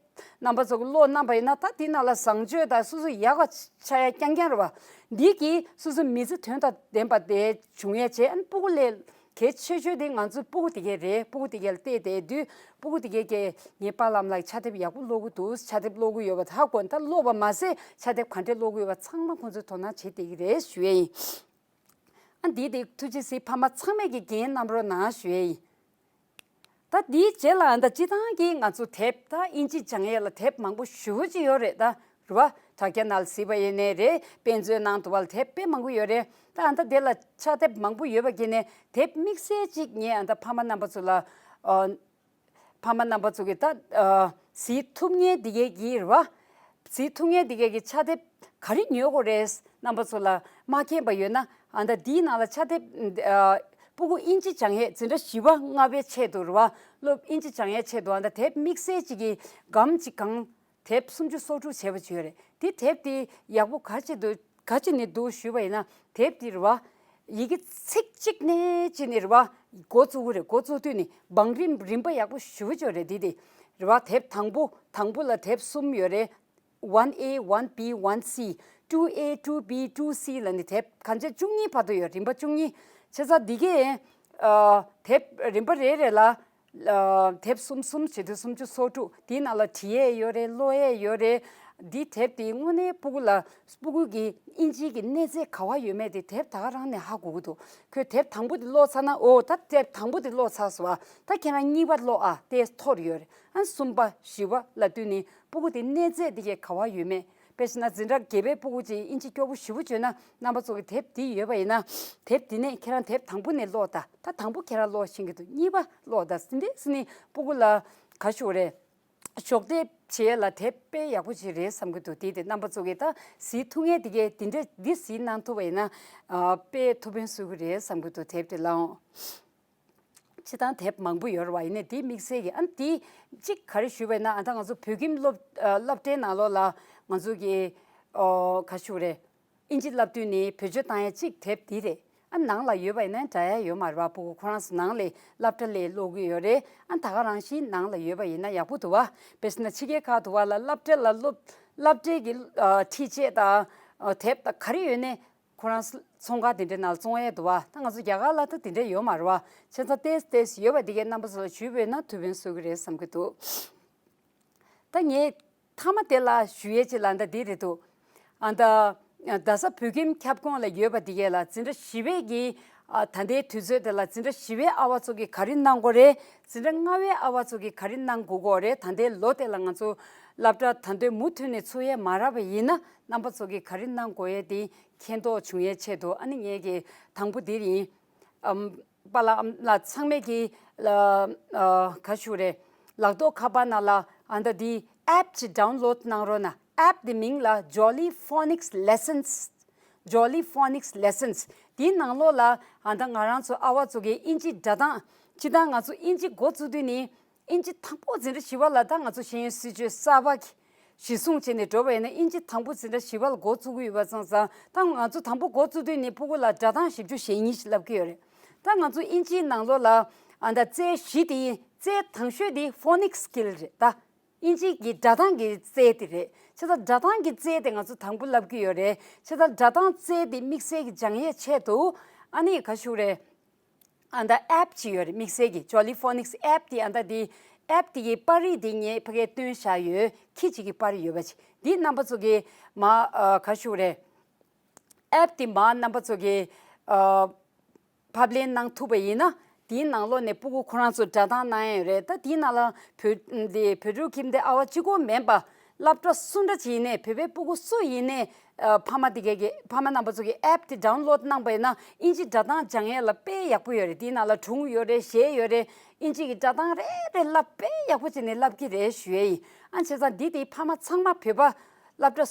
རྣམ་པ་ཚོ་གིས་ཀློག་གནང་པ་ཡིན་ན་ད་དེ་ནང་ལ་བཟང་སྤྱོད་དང་སོ་སོ་ཡག་ག་ཆགས་ཡ་རྐྱང་རྐྱང་རེད་བ། འདི་གིས་སོ་སོ་མི་ཚེ་དོན་དང་ལྡན་པ་དེ་བྱུང་ཡ་བྱས། ཨ་ནི་སྤུ་གུ་ལས་གལ་ཆེ་ཤོས་དེ་ང་ཚོའི་སྤུ་གུ་དེ་གས་རེད། སྤུ་གུ་དེ་གས་ལ་བལྟས་བསྡད་དུས་སྤུ་གུ་དེ་གས་ཀྱིས་ངའི་པཱ་ལགས་ཨ་མ་ལགས་ཕྱག་དེབ་ཡག་པོ་ཀློག་གི་འདུག་ཕྱག་དེབ་ཀློག་གི་ཡོད་པ་ཧ་གོ། ད་ཀློག་པ་མ་ཟད་ཕྱག་དེབ་ག་འདྲས་ཀློག་གི་ཡོད་པ་ཚང་མ་ཁོང་ཚོས་དོ་སྣང་བྱེད་བསྡད་ཀྱི་རེད་ཞུ་ཡས་ཡིན། ཨ་འདི་དེ་ཐུགས་རྗེ་གཟིགས། ཕ་མ་ཚང་མས་ཀྱིས་འགན་བསྣམ་རོགས་གནང་ཞུ་ཡས་ཡིན། ད་འདིའི་རྗེས་ལ་ད་སྤྱི་བཏང་གི་ང་ཚོ་དེབ་ད་དབྱིན་ཇི་སྦྱང་ཡས་ལ་དེབ་མང་པོ་ཞེ་པོ་ཅིག་ཡོད་རེད་ད། རེད་བ། དྲ་རྒྱ་ནང་ལ་གཟིགས་པ་ཡིན་ནའི་རེད། དཔེ་མཛོད་ནང་དུ་བ་ལ་དེབ་དཔེ་མང་པོ་ཡོད་རེད། ད་ཨ་ད་དེ་ལ་ཕྱག་དེབ་མང་པོ་ཡོད་པ་གི་ནས་དེབ་དམིགས་བསལ་ཅིག་ངས་ཨ་ད་ཕ་མ་རྣམ་པ་ཚོ་ལ་ཨ། ཕ་མ་རྣམ་པ་ཚོ་གིས་ད་ཨ་གཟིགས་ཐུབ་མཁན་དེ་གས་ཀྱིས་རེད་བ། གཟིགས་ཐུབ་མཁན་དེ་གས་ཀྱིས་ཕྱག་དེབ་ག་རེ་ཉོ་དགོས་རེད། རྣམ་པ་ཚོ་ལ་མ་མཁྱེན་པ་ཡོད་ན་ཨ་ད་འདིའི་ནང་ལ་ཕྱག་དེབ་ཨ་སྤུ་གུ་དབྱིན་ཇི་སྦྱང་ཡས་འཛིན་གྲྭ་བཞི་པ་ལྔ་པའི་ཆེད་དུ་རེད་བ། སློབ་དབྱིན་ཇི་སྦྱང་ཡས་ཆེད་དུ་ཨ་ད་དེབ་དམིགས་བསལ་ཅིག་གི་སྒམ་གཅིག་གང་དེབ་སུམ་ཅུ་སོ་དྲུག་བྱས་པ་ཅིག་ཡོད་རེད། དེ་དེབ་དེ་ཡག་པོ་ག་ཅི་འདུག་ག་ཅི་ནས་འདུག་ཞུས་པ་ཡིན་ན་དེབ་དེ་རེད་བ། ཡི་གེ་ཚིག་གཅིག་ནས་གཅིག་ནས་རེད་བ། འགོ་བཙུགས་ཀྱི་རེད། འགོ་བཙུགས་དུས་ནས་བང་རིམ་རིམ་པ་ཡག་པོ་ཞེ་པོ་ཅིག་ཡོད་རེད། དེ་དེ་རེད་བ། དེབ་དང་པོ་དང་པོ་ལ་དེབ་གསུམ་ཡོད་རེད། One A, one B, one C, two A, two B, two C ལ་ནི་དེབ་གང་ཆེ་བཅུ་གཉིས་བར་དུ་ཡོད། རིམ་པ་བཅུ་གཉིས། བྱས་ཙང་འདི་གས་ཨ་དེབ་རིམ་པ་རེ་རེ་ལ་ཨ་དེབ་གསུམ་གསུམ་བྱེད་དུས་སུམ་ཅུ་སོ་དྲུག་དེའི་ནང་ལ་བྲིས་ཡས་ཡོད་རེད། ཀློག་ཡས་ཡོད་རེད། འདི་དེབ་དེ་དངོས་གནས་སྤུ་གུ་ལ་སྤུ་གུ་གི་དབྱིན་ཇིའི་གི་གནས་ཚད་ག་བ་ཡོད་མེད་དེ་དེབ་ད་ག་རང་ནས་ཧ་གོ་གི་འདུག་ཁོས་དེབ་དང་པོ་དེ་ཀློག་ཚར་ན། འོ་ད་དེབ་དང་པོ་དེ་ཀློག་ཚར་སོང་བ། ད་ཁྱེད་རང་གཉིས་པ་ཀློག་ཨ། དེ་མཐོ་རུ་ཡོད་རེད། ཨ་གསུམ་པ་བཞི་པ་ལབ་དུས་ནི་སྤུ་གུ་དེ་གནས་ཚད་དེ་གས་ག་བ་ཡོད་མེད། དཔེ་བྱས་ན་འཛིན་གྲྭ་བརྒྱད་པའི་སྤུ་གུ་ཅིག་དབྱིན་ཇི་སྐྱོ་པོ་ཞེ་པོ་བརྗོད་ན་རྣམ་པ་ཚོ་གི་དེབ་འདི་ཡོད་པ་ཡིན་ན་དེབ་འདི་ནས་ཁྱེད་རང་དེབ་དང་པོ་ནས་ཀློག་ད། ད་དང་པོ་ཁྱེད་རང་ཀློག་ཤེས་ཀྱི་འདུག་གཉིས་པ་ཀློག་ད། འདི་འདྲས་ནི་སྤུ་གུ་ལ་ག་ཞུ་རེད། གཞོགས་འདེགས་བྱེད་ཡས་ལ་དེབ་དཔེ་ཡག་པོ་ཅིག་རེད་བསམ་གྱི་འདུག་དེ་དེ་རྣམ་པ་ཚོ་གིས་ད་གཟིགས་ཐུབ་མཁན་དེ་གས་དེ་འདྲས་འདི་གཟིགས་གནང་ཐུབ་པ་ཡིན་ན་ཨ་དཔེ་ཐུགས་ཕན་གསོས་ཀྱི་རེད་བསམ་གྱི་འདུག་དེབ་དེ་ལའང་། སྤྱིར་བཏང་དེབ་མང་པོ་ཡོད་རེད་བ། ཡིན་ནའི་དེ་དམིགས་བསལ་གྱི་ཨ་ནི་དེ་གཅིག་ག་རེ་ཞུས་པ་ཡིན་ན། ཨ་ད་ང་ཚོ་བོད་ཁྱིམ་སློབ་ཨ་སློབ་གྲྭའི་ནང་ལོགས་ལ་ང་ཚོ་གི་ཨོ་ག་ཞུ་རེད། ཨིན་ཇི་བསླབ་དུས་ནི་བེད་སྤྱོད་བཏང་ཡ་གཅིག་དེབ་འདི་རེད། ཨ་ནང་ལ་ཡོད་པ་ཡིན་ན་འདྲ་ཡ་ཡོད་མ་རེད་བ། སྤུ་གུ་ཁོ་རང་ཚོ་ནང་ལ་སློབ་གྲྭ་ལ་ཀློག་གི་ཡོད་རེད། ཨ་ད་ག་རང་བཞིན་ནང་ལ་ཡོད་པ་ཡིན་ན་ཡག་པོ་འདུག་བ། དཔེར་ན་ཕྱི་རྒྱལ་ཁག་ཏུ་བ་ལ་སློབ་གྲྭ་ལ་སློབ་སློབ་གྲྭའི་གི་ཨ་ཁྲིད་ཆས་དང་ཨ་དེབ་དང་ག་རེ་ཡོད་ནའི་ ཁོ་རང་ཚོང་ཁང་དེ་འདྲའི་ནང་ལ་བཙོང་ཡས་འདུག་བ། ད་ང་ཚོ་རྒྱ་གར་ལ་ད་དེ་འདྲ་ཡོད་མ་རེད་བ། བྱས་ཙང་ཏོག་ཙམ་ཡོད་པ་དེ་གའི་རྣམ་པ་ཚོ་ལ་ཞུས་པས་ན་ཐུགས་ཕན་གསོས་ཀྱི་རེད་བསམ་གྱི་འདུག་ད་ངས་མཐའ་མ་དེ་ལ་ཞུ་ཡས་ཅིག་ལ་འདི་རེད་འདུག་ཨ་ད་རྡ་ས་བོད་ཁྱིམ་ཁྱབ་ཁོངས་ལ་ཡོད་པ་དེ་གས་ལ་འཛིན་གྲྭ་བཞི་པའི་གི་ཨ་ད་ལྟའི་དུས་ཚོད་དེ་ལ་འཛིན་གྲྭ་བཞི་པའི་ཨ་བ་ཚོ་གིས་ག་རེ་གནང་དགོས་རེད། འཛིན་གྲྭ་ལྔ་པའི་ཨ་བ་ཚོ་གིས་ག་རེ་གནང་དགོས་ཀྱི་ཡོད་རེད། ད་ལྟའི་ལོ་དེ་ལ་ང་ཚོ་སློབ་གྲྭ་ད་དུང་མུ་མཐུད་ནས་ཚུགས་ཡས་མ་རག་པ་ཡིན་ན་རྣམ་པ་ཚོ་གིས་ག་རེ་གནང་དགོས་ཡས་དེ་མཁྱེན་རྟོགས་བྱུང་ཡས་ཆེད་དུ། ཨ་ནི་ངས་ཀྱི་དང་པོ་འདིར་ཡིན། ཨམ། པཱ་ལགས་ཨ་མ་ལགས་ཚང་མས་ཀྱི་ལ་ཨ་ག་ཞུ་རེད། ལག་ཐོག་ཁ་པར་ནང་ལ་ཨ་ད་འདི་ཨེབ་ཅིག་ཌའུན་ལོཌ་གནང་རོགས་གནང་། ཨེབ་དེ་མིང་ལ་Jolly Phonics Lessons། Jolly Phonics Lessons། དེའི་ནང་ལོགས་ལ་ཨ་ད་ང་རང་ཚོ་ཨ་བ་ཚོ་གི་ཨིན་ཇི་སྒྲ་གདངས། སྤྱིར་བཏང་ང་ཚོ་ཨིན་ཇི་འགོ་བཙུགས་དུས་ནི། ཨིན་ཇི་དང་པོ་འཛིན་གྲྭ་བཞི་པ་ལ་ད་ང་ཚོ་ཤེས་ཡོན་སྲིད་བྱུས་གསར་པ་གི་གཞི་བཟུང་བྱས་ནས་འགྲོ་བ་ཡིན་ན། ཨིན་ཇི་དང་པོ་འཛིན་གྲྭ་བཞི་པ་ལ་འགོ་བཙུགས་ཀྱི་ཡོད་པ་ཙང་ཙང་། ད་ང་ཚོ་དང་པོ་འགོ་བཙུགས་དུས་ནི་ཕྲུ་གུ་ལ་སྒྲ་གདངས་བཞི་བཅུ་ཞེ་གཉིས་ཤིག་བསླབ་ཀྱི་ཡོད་རེད། ད་ང་ཚོ་ཨིན་ཇིའི་ནང་ལོགས་ལ་ཨ་ད་རྩལ་བཞི་དེ་ཡིན། རྩལ་དང་ཤོས་དེ་ཕོ་ནིག་སི་སི་ཀིལ་རེད། ད་ཨིན་ཇི་གི་སྒྲ་གདངས་ཀྱི་རྩལ་དེ་རེད། བྱས་ཙང་སྒྲ་གདངས་ཀྱི་རྩལ་དེ་ང་ཚོ་དང་པོ་བསླབ་ཀྱི་ཡོད་རེད། བྱས་ཙང་སྒྲ་གདངས་རྩལ་དེ་དམིགས་བསལ་གྱི་སྦྱང་ཡས་ཆེད་དུ་ཨ་ནི་ག་ཞུ་རེད། ཨ་ད་ཨེབ་ཅིག་ཡོད་རེད། དམིགས་བསལ་གྱི་Jolly Phonics ཨེབ་དེ། ཨ་ད་དེ་ཨེབ་དེ་གི་པར་རིས་དེ་ངས་ཕ་གིར་བཏོན་བཞག་ཡོད། ཁྱི་གཅིག་གི་པར་རིས་ཡོད་པ་ཅིག་འདི་རྣམ་པ་ཚོ་གིས་མ་ཨ་ག་ཞུ་རེད། ཨེབ་དེ་མ་རྣམ་པ་ཚོ་གིས་ཨ་ཕབ་ལེན་གནང་ཐུབ་པ་ཡིན་ན། དེའི་ནང་ལོགས་ནས་ཕྲུ་གུ་ཁོ་རང་ཚོ་སྒྲ་གདངས་གནང་ཡས་ཡོད་རེད། ད་དེའི་ནང་ལ་བོད་འདི་བོད་ཕྲུག་ཁྱིམ་སྡེ་ཨ་བ་གཅིག་པོ་མིན་པ། སློབ་གྲྭ་སུ་འདྲ་ཅིག་ཡིན་ནའི། བོད་པའི་ཕྲུ་གུ་སུ་ཡིན་ནའི། ཨ་ཕ་མ་དེ་གས་ཀྱི་ཕ་མ་རྣམ་པ་ཚོ་གིས་ཨེབ་དེ་ཌའུན་ལོཌ་གནང་པ་ཡིན་ན། ཨིན་ཇི་སྒྲ་གདངས་སྦྱང་ཡས་ལ་དཔེ་ཡག་པོ་ཡོད་རེད། དེའི་ནང་ལ་སྒྲུང་ཡོད་རེད། གཞས་ཡོད་རེད། ཨིན་ཇི་གི་སྒྲ་གདངས་རེ་རེ་བསླབ་དཔེ་ཡག་པོ་བྱས་ནས་བསླབ་ཀྱི་རེད་ཞུ་ཡས་ཡིན། ཨ་བྱས་ཙང་འདི་དེ་ཕ་མ་ཚང་མ་བོད་པ་སློབ་གྲྭ་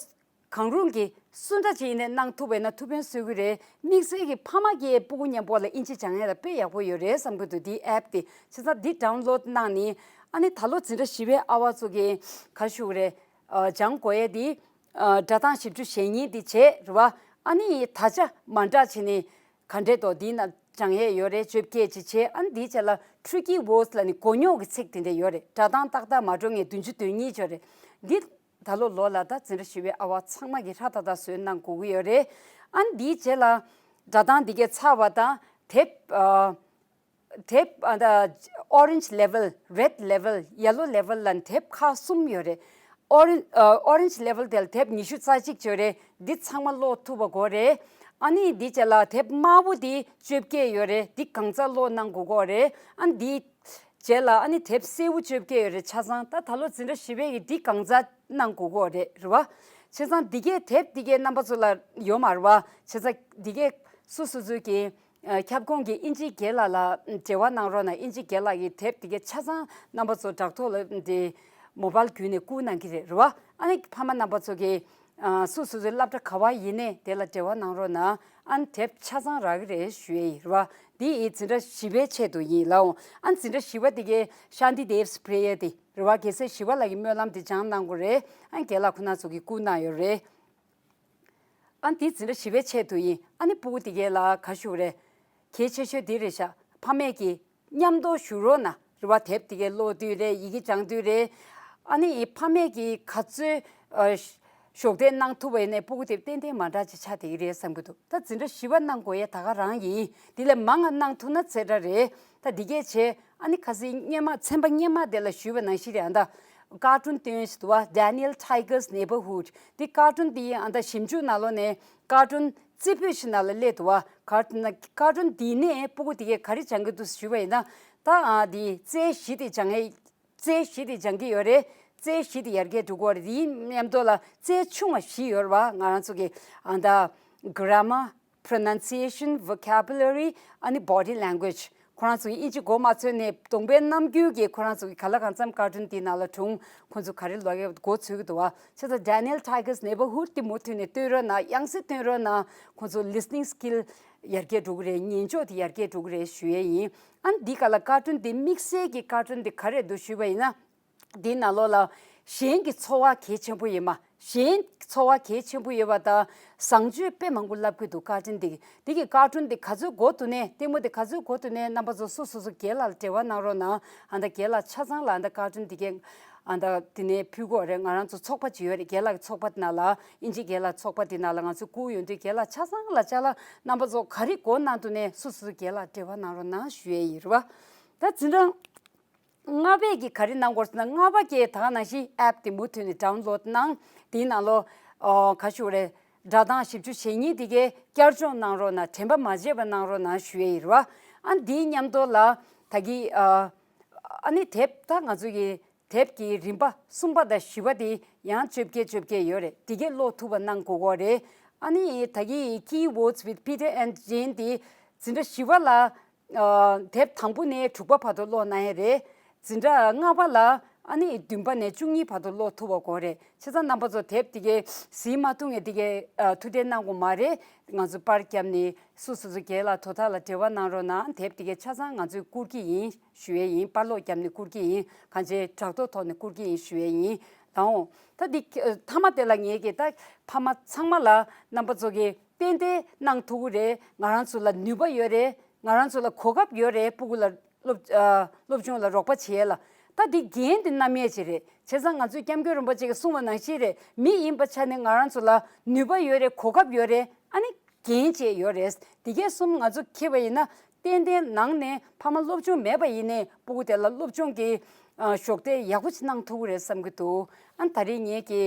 གང་རུང་གིས་སུ་འདྲ་ཅིག་ཡིན་ནའི་གནང་ཐུབ་པ་ཡིན་ན་ཐུགས་ཕན་གསོས་ཀྱི་རེད། དམིགས་བསལ་གྱི་ཕ་མ་གིས་ཕྲུ་གུ་མཉམ་པོ་ལ་ཨིན་ཇི་སྦྱང་ཡས་ལ་དཔེ་ཡག་པོ་ཡོད་རེད་བསམ་གྱི་འདུག་འདི་ཨེབ་དེ། བྱས་ཙང་འདི་ཌའུན་ལོཌ་གནང་ནི། ཨ་ནི་ད་ལོ་འཛིན་གྲྭ་བཞི་པའི་ཨ་བ་ཚོ་གིས་ག་ཞུ་རེད། ཨ་སྦྱང་དགོས་ཡས་འདི། ཨ་སྒྲ་གདངས་བཞི་བཅུ་ཞེ་གཉིས་འདི་བྱས་རེད་བ། ཨ་ནི་ད་ཆ་མ་འདྲ་བྱས་ནས་ག་འདྲས་འདུག་འདི་ན་སྦྱང་ཡས་ཡོད་རེད། བཅོ་བརྒྱད་ཅིག་བྱས། ཨ་ནི་འདིའི་རྗེས་ལ་ཊི་རི་ཀི་ཝོརཌ་ལབ་ནི་མགོ་རྙོག་གི་ཚིག་དེ་འདྲ་ཡོད་རེད། སྒྲ་གདངས་ཏག་ཏག་མ་འགྲོ་མཁན་བདུན་ཅུ་དོན་གཉིས་ཅིག་ཡོད་རེད། འདི་ད་ལོ་ལོ་ལ་ད་འཛིན་གྲྭ་བཞི་པའི་ཨ་བ་ཚང་མ་གིས་ཧྲ་ཏག་ཏག་བཟོས་གནང་དགོས་ཀྱི་ཡོད་རེད། ཨ་ནི་འདིའི་རྗེས་ལ་སྒྲ་གདངས་འདི་གས་ཚར་བ་དང་དེབ་ཨ། དེབ་ཨ་ད་ཨོ་རེན་ཇི་ལེ་ཝལ། རེཌ་ལེ་ཝལ། ཡེ་ལོ་ལེ་ཝལ་ལབ་དེབ་ཁག་གསུམ་ཡོད་རེད། ཨོ་རེན་ཨ་ཨོ་རེན་ཇི་ལེ་ཝལ་དེ་ལ་དེབ་ཉི་ཤུ་རྩ་གཅིག་ཡོད་རེད། འདི་ཚང་མ་ཀློག་ཐུབ་པ་དགོས་རེད། ཨ་ནི་འདི་རྗེས་ལ་དེབ་དམར་པོ་འདི་བཅོ་བརྒྱད་ཡོད་རེད། འདི་གང་ཚང་ཀློག་གནང་དགོས་ཀྱི་ཡོད་རེད། ཨ་ནི་འདི་རྗེས་ལ་ཨ་ནི་དེབ་སེར་པོ་བཅོ་བརྒྱད་ཡོད་རེད། ཆ་ཚང་ད་ད་ལོ་འཛིན་གྲྭ་བཞི་པའི་གི་འདི་གང་ཚང་གནང་དགོས་ཀྱི་ཡོད་རེད། རེད་བ། བྱས་ཙང་འདི་གའི་དེབ་འདི་གའི་རྣམ་པ་ཚོ་ལ་ཡོད་མ་རེད་བ། བྱས་ཙང་འདི་གའི་སོ་སོ་སོའི་གི་ཨ་ཁྱབ་ཁོངས་ཀྱི་ཨིན་ཇིའི་རྒན་ལགས་ལ་འབྲེལ་བ་གནང་རོགས་གནང་། ཨིན་ཇིའི་རྒན་ལགས་ཀྱིས་དེབ་འདི་གའི་ཆ་ཚང་རྣམ་པ་ཚོ་དྲ་ཐོག་ལ་འདི་མོ་བཱལ་བརྒྱུད་ནས་བསྐུར་གནང་གི་རེད། རེད་བ། ཨ་ནི་ཕ་མ་རྣམ་པ་ཚོ་གིས་ཨ་སོ་སོ་སོའི་སློབ་གྲྭ་ག་བ་ཡིན་ནའི་དེ་ལ་འབྲེལ་བ་གནང་རོགས་གནང་། ཨ་ནི་དེབ་ཆ་ཚང་རག་གི་རེད་ཞུ་ཡས་ཡིན། རེད་བ། འདི་ཡི་འཛིན་གྲྭ་བཞི་པའི་ཆེད་དུ་ཡིན་ལགས། ཨ་ནི་འཛིན་གྲྭ་བཞི་པ་འདི་གའི་ཤཱནྟི་དེབ་སི་པྲེ་ཡར་འདི་རེད་བ། རྒྱལ་སྲས་ཞི་བ་ལྷ་གི་སྨོན་ལམ་འདི་སྦྱང་གནང་དགོས་རེད། ཨ་ནི་རྒན་ལགས་ཁོང་རྣམ་ཚོ་གིས་བསྐུར་གནང་ཡོད་རེད། ཨ་ནི་འདི་འཛིན་གྲྭ་བཞི་པའི་ཆེད་དུ་ཡིན། ཨ་ནི་ཕྲུ་གུ་དེ་གའི་ལ་ག་ཞུ་རེད། གལ་ཆེ་ཤོས་འདི་རེད་ཤག་ཕ་མས་ཀྱིས་མཉམ་དུ་བཞུགས་རོགས་གནང་། རེད་བ། དེབ་དེ་གའི་ཀློག་དུས་རེད། ཡི་གེ་སྦྱང་དུས་རེད། ཨ་ནི་ཕ་མས་ཀྱིས་ག་ཚོད་ཨ་གཞོགས་འདེགས་གནང་ཐུབ་པ་ཡིན་ནའི་ཕྲུ་གུ་དེ་ཏན་ཏན་མ་འདྲ་ཅིག་ཆགས་བསྡད་ཀྱི་རེད་བསམ་གྱི་འདུག་ད་འཛིན་གྲྭ་བཞི་པ་གནང་དགོས་ཡས་ད་ག་རང་ཡིན། འདི་ལས་མང་ང་གནང་ཐུབ་ན་ཚེ་འདྲ་རེད། ད་འདི་གས་བྱས། ཨ་ནི་ཁ་སང་སྔོན་མ་ཚན་པ་སྔོན་མ་དེ་ལ་ཞུས་པ་ནང་བཞིན་རེད། ཨ་ད་ཀར་ཊུན་སྟོན་ཞིག་འདུག་བ། Daniel Tiger's Neighborhood། འདི་ཀར་ཊུན་འདི་ཨ་ད་ཞིབ་འཇུག་ནང་ལོགས་ནས་ཀར་ཊུན་རྩེ་ཕུད་ཞིག་ནང་ལ་སླེབས་འདུག་བ། ཀར་ཊུན་ཀར་ཊུན་འདི་ནས་ཕྲུ་གུ་དེ་གས་ག་རེ་སྦྱང་གི་འདུག་ཞུས་པ་ཡིན་ན། ད་ཨ་འདི་རྩལ་བཞི་དེ་སྦྱང་ཡས། རྩལ་བཞི་དེ་སྦྱང་གི་ཡོད་རེད། རྩལ་བཞི་དེ་ཡར་རྒྱས་འགྲོ་གི་ཡོད་རེད། དེའི་མཉམ་དུ་ལ་རྩལ་ཆུང་བ་བཞི་ཡོད་རེད་བ། ང་རང་ཚོ་གི་ཨ་ད་grammar, pronunciation, vocabulary ཨ་ནི་body language། ཁོ་རང་ཚོ་གི་ཨིན་ཇི་མགོ་མ་ཚོས་ནས་གདོང་པའི་རྣམ་འགྱུར་གྱི་ཁོ་རང་ཚོ་གི་ག་ལ་གང་འཚམ་ཀར་ཊུན་དེའི་ནང་ལ་སྒྲུང་ཁོ་ཚོ་ག་རེ་ཀློག་གི་མགོ་ཚོས་ཀྱི་འདུག་བ། བྱས་ཙང་Daniel Tiger's Neighborhood དེ་མུ་མཐུད་ནས་སྟོན་རོགས་གནང་། ཡང་སེ་སྟོན་རོགས་གནང་། ཁོ་ཚོ་listening skill ཡར་རྒྱས་འགྲོ་གི་རེད། ཉན་འཇོག་དེ་ཡར་རྒྱས་འགྲོ་གི་རེད་ཞུ་ཡས་ཡིན། ཨ་ནི་འདི་ག་ལ་ཀར་ཊུན་དེ་དམིགས་བསལ་གྱི་ཀར་ཊུན་དེ་ག་རེ་འདུག་ཞུས་པ་ཡིན་ན། འདིའི་ནང་ལོགས་ལ་གཞན་གྱི་འཚོ་བ་གལ་ཆེན་པོ་ཡིན་པ། གཞན་འཚོ་བ་གལ་ཆེན་པོ་ཡོད་པ་དང་བཟང་སྤྱོད་དཔེ་མང་པོ་བསླབ་ཀྱི་འདུག་ཀར་ཊུན་འདི། འདི་གི་ཀར་ཊུན་འདི་ག་ཚོད་མགོ་ཐུག་ནས་ལྟད་མོ་འདི་ག་ཚོད་མགོ་ཐུག་ནས་རྣམ་པ་ཚོ་སོ་སོ་སོ་རྒན་ལགས་ལ་འབྲེལ་བ་གནང་རོགས་གནང་། ཨ་ད་རྒན་ལགས་ཆ་ཚང་ལ་ཨ་ད་ཀར་ཊུན་འདི་གའི་ ཨ་ད་དེ་ནས་ཕུལ་དགོས་རེད། ང་རང་ཚོ་ཚོགས་པ་ཅིག་ཡོད་རེད། རྒན་ལགས་ཚོགས་པ་དེ་ནང་ལ་ཨིན་ཇི་རྒན་ལགས་ཚོགས་པ་དེ་ནང་ལ་ང་ཚོ་བསྐུར་ཡོང་དུས་རྒན་ལགས་ཆ་ཚང་ལ་ཅ་ལག་རྣམ་པ་ཚོ་ག་རེ་དགོས་གནང་འདུག་ནས་སུ་སུ་རྒན་ལགས་འབྲེལ་བ་གནང་རོགས་གནང་ཞུ་ཡས་ཡིན་རེད་བ། ད་འཛིན་གྲྭ་ལྔ་པས་ཀྱི་ག་རེ་གནང་དགོས་ཟེར་ན། ལྔ་པ་ཀྱིས་ད་ག་ནང་བཞིན་ཨེབ་དེ་མུ་མཐུད་ནས་ཌའུན་ལོཌ་གནང་། དེའི་ནང་ལོ་ཨོ་ག་ཞུ་རེད། སྒྲ་གདངས་ཞིབ་འཇུག་བྱེད་མཁན་དེ་གས་བསྐྱར་སྦྱོང་གནང་རོགས་གནང་། དྲན་པ་མ་བརྗེད་པ་གནང་རོགས་གནང་ཞུ་ཡས་ཡིན་རེད་བ། ཨ་འདིའི་མཉམ་དུ་ལ་ད་གི་ཨ་ཨ་ནི་དེབ་ད་ང་ཚོ་གི་དེབ་ཀྱི་རིམ་པ་གསུམ་པ་དང་བཞི་པ་དེ་ཡང་བཅོ་བརྒྱད་བཅོ་བརྒྱད་ཡོད་རེད། དེ་གས་ཀློག་ཐུབ་པ་གནང་དགོས་ཀྱི་ཡོད་རེད། ཨ་ནི་ད་གི་Key Words with Peter and Jane དེ་འཛིན་གྲྭ་བཞི་པ་ལ་ཨ་དེབ་དང་པོ་ནས་དྲུག་པ་བར་དུ་ཀློག་གནང་ཡས་རེད། འཛིན་གྲྭ་ལྔ་པ་ལ་ཨ་ནི་བདུན་པ་ནས་བཅུ་གཉིས་བར་དུ་ཀློག་ཐུབ་པ་དགོས་རེད། བྱས་ཙང་རྣམ་པ་ཚོ་དེབ་དེ་གས་གཟིགས་མ་ཐུབ་མཁན་དེ་གས་ཨ་ཐུགས་འདེད་གནང་དགོས་མ་རེད། ང་ཚོ་པར་བརྒྱབ་ནས་སུ་སུ་སུ་རྒན་ལགས་དོ་བདག་ལ་འབྲེལ་བ་གནང་རོགས་གནང་། དེབ་དེ་གས་ཆ་ཚང་ང་ཚོས་བསྐུར་གྱི་ཡིན་ཞུ་ཡས་ཡིན། པར་ཀློག་བརྒྱབ་ནས་བསྐུར་གྱི་ཡིན། གང་ཅི་དྲ་ཐོག་ཐོག་ནས་བསྐུར་གྱི་ཡིན་ཞུ་ཡས་ཡིན། དང་པོ་ད་འདི་མཐའ་མ་དེ་ལ་ངས་ཀྱི་ད་ཕ་མ་ཚང་མ་ལ་རྣམ་པ་ཚོ་གིས་ཏན་ཏན་གནང་ཐུབ་ཀྱི་རེད། ང་རང་ཚོ་ལ་ནུས་པ་ཡོད་རེད། ང་རང་ཚོ་ལ་གོ་སྐབས་ཡོད་རེད། སྤུ་གུ་ལ་སློབ་ཨ་སློབ་སྦྱོང་ལ་རོགས་པ་བྱེད་ཡས་ལ། ད་འདི་འགན་དེ་བསྣམས་ཡས་ཅིག་རེད། བྱས་ཙང་ང་ཚོས་སྐྱབས་མགོན་རིན་པོ་ཆེ་གིས་གསུངས་པ་ནང་བཞིན་རེད། མི་ཡིན་པའི་ཆ་ནས་ང་རང་ཚོ་ལ་ནུས་པ་ཡོད་རེད། གོ་སྐབས་ཡོད་རེད། ཨ་ནི་འགན་བཅས་ཡོད་རེད། འདི་གས་གསུམ་ང་ཚོ་འཁྱེར་བ་ཡིན་ན་ཏན་ཏན་ནང་ནས་ཕ་མ་སློབ་སྦྱོང་མེད་པ་ཡིན་ནའི་སྤུ་གུ་དེ་ལ་སློབ་སྦྱོང་གི་ཨ་གཞོགས་འདེགས་ཡག་པོ་ཅིག་གནང་ཐུབ་ཀྱི་རེད་བསམ་གྱི་འདུག་ཨ་ད་རེས་ངས་ཀྱི་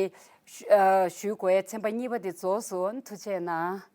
ཞུ་ཨ་ཞུ་དགོས་ཡས་ཚན་པ་གཉིས་པ་དེ་རྫོགས་སོང་། ཐུགས་རྗེ་གནང་།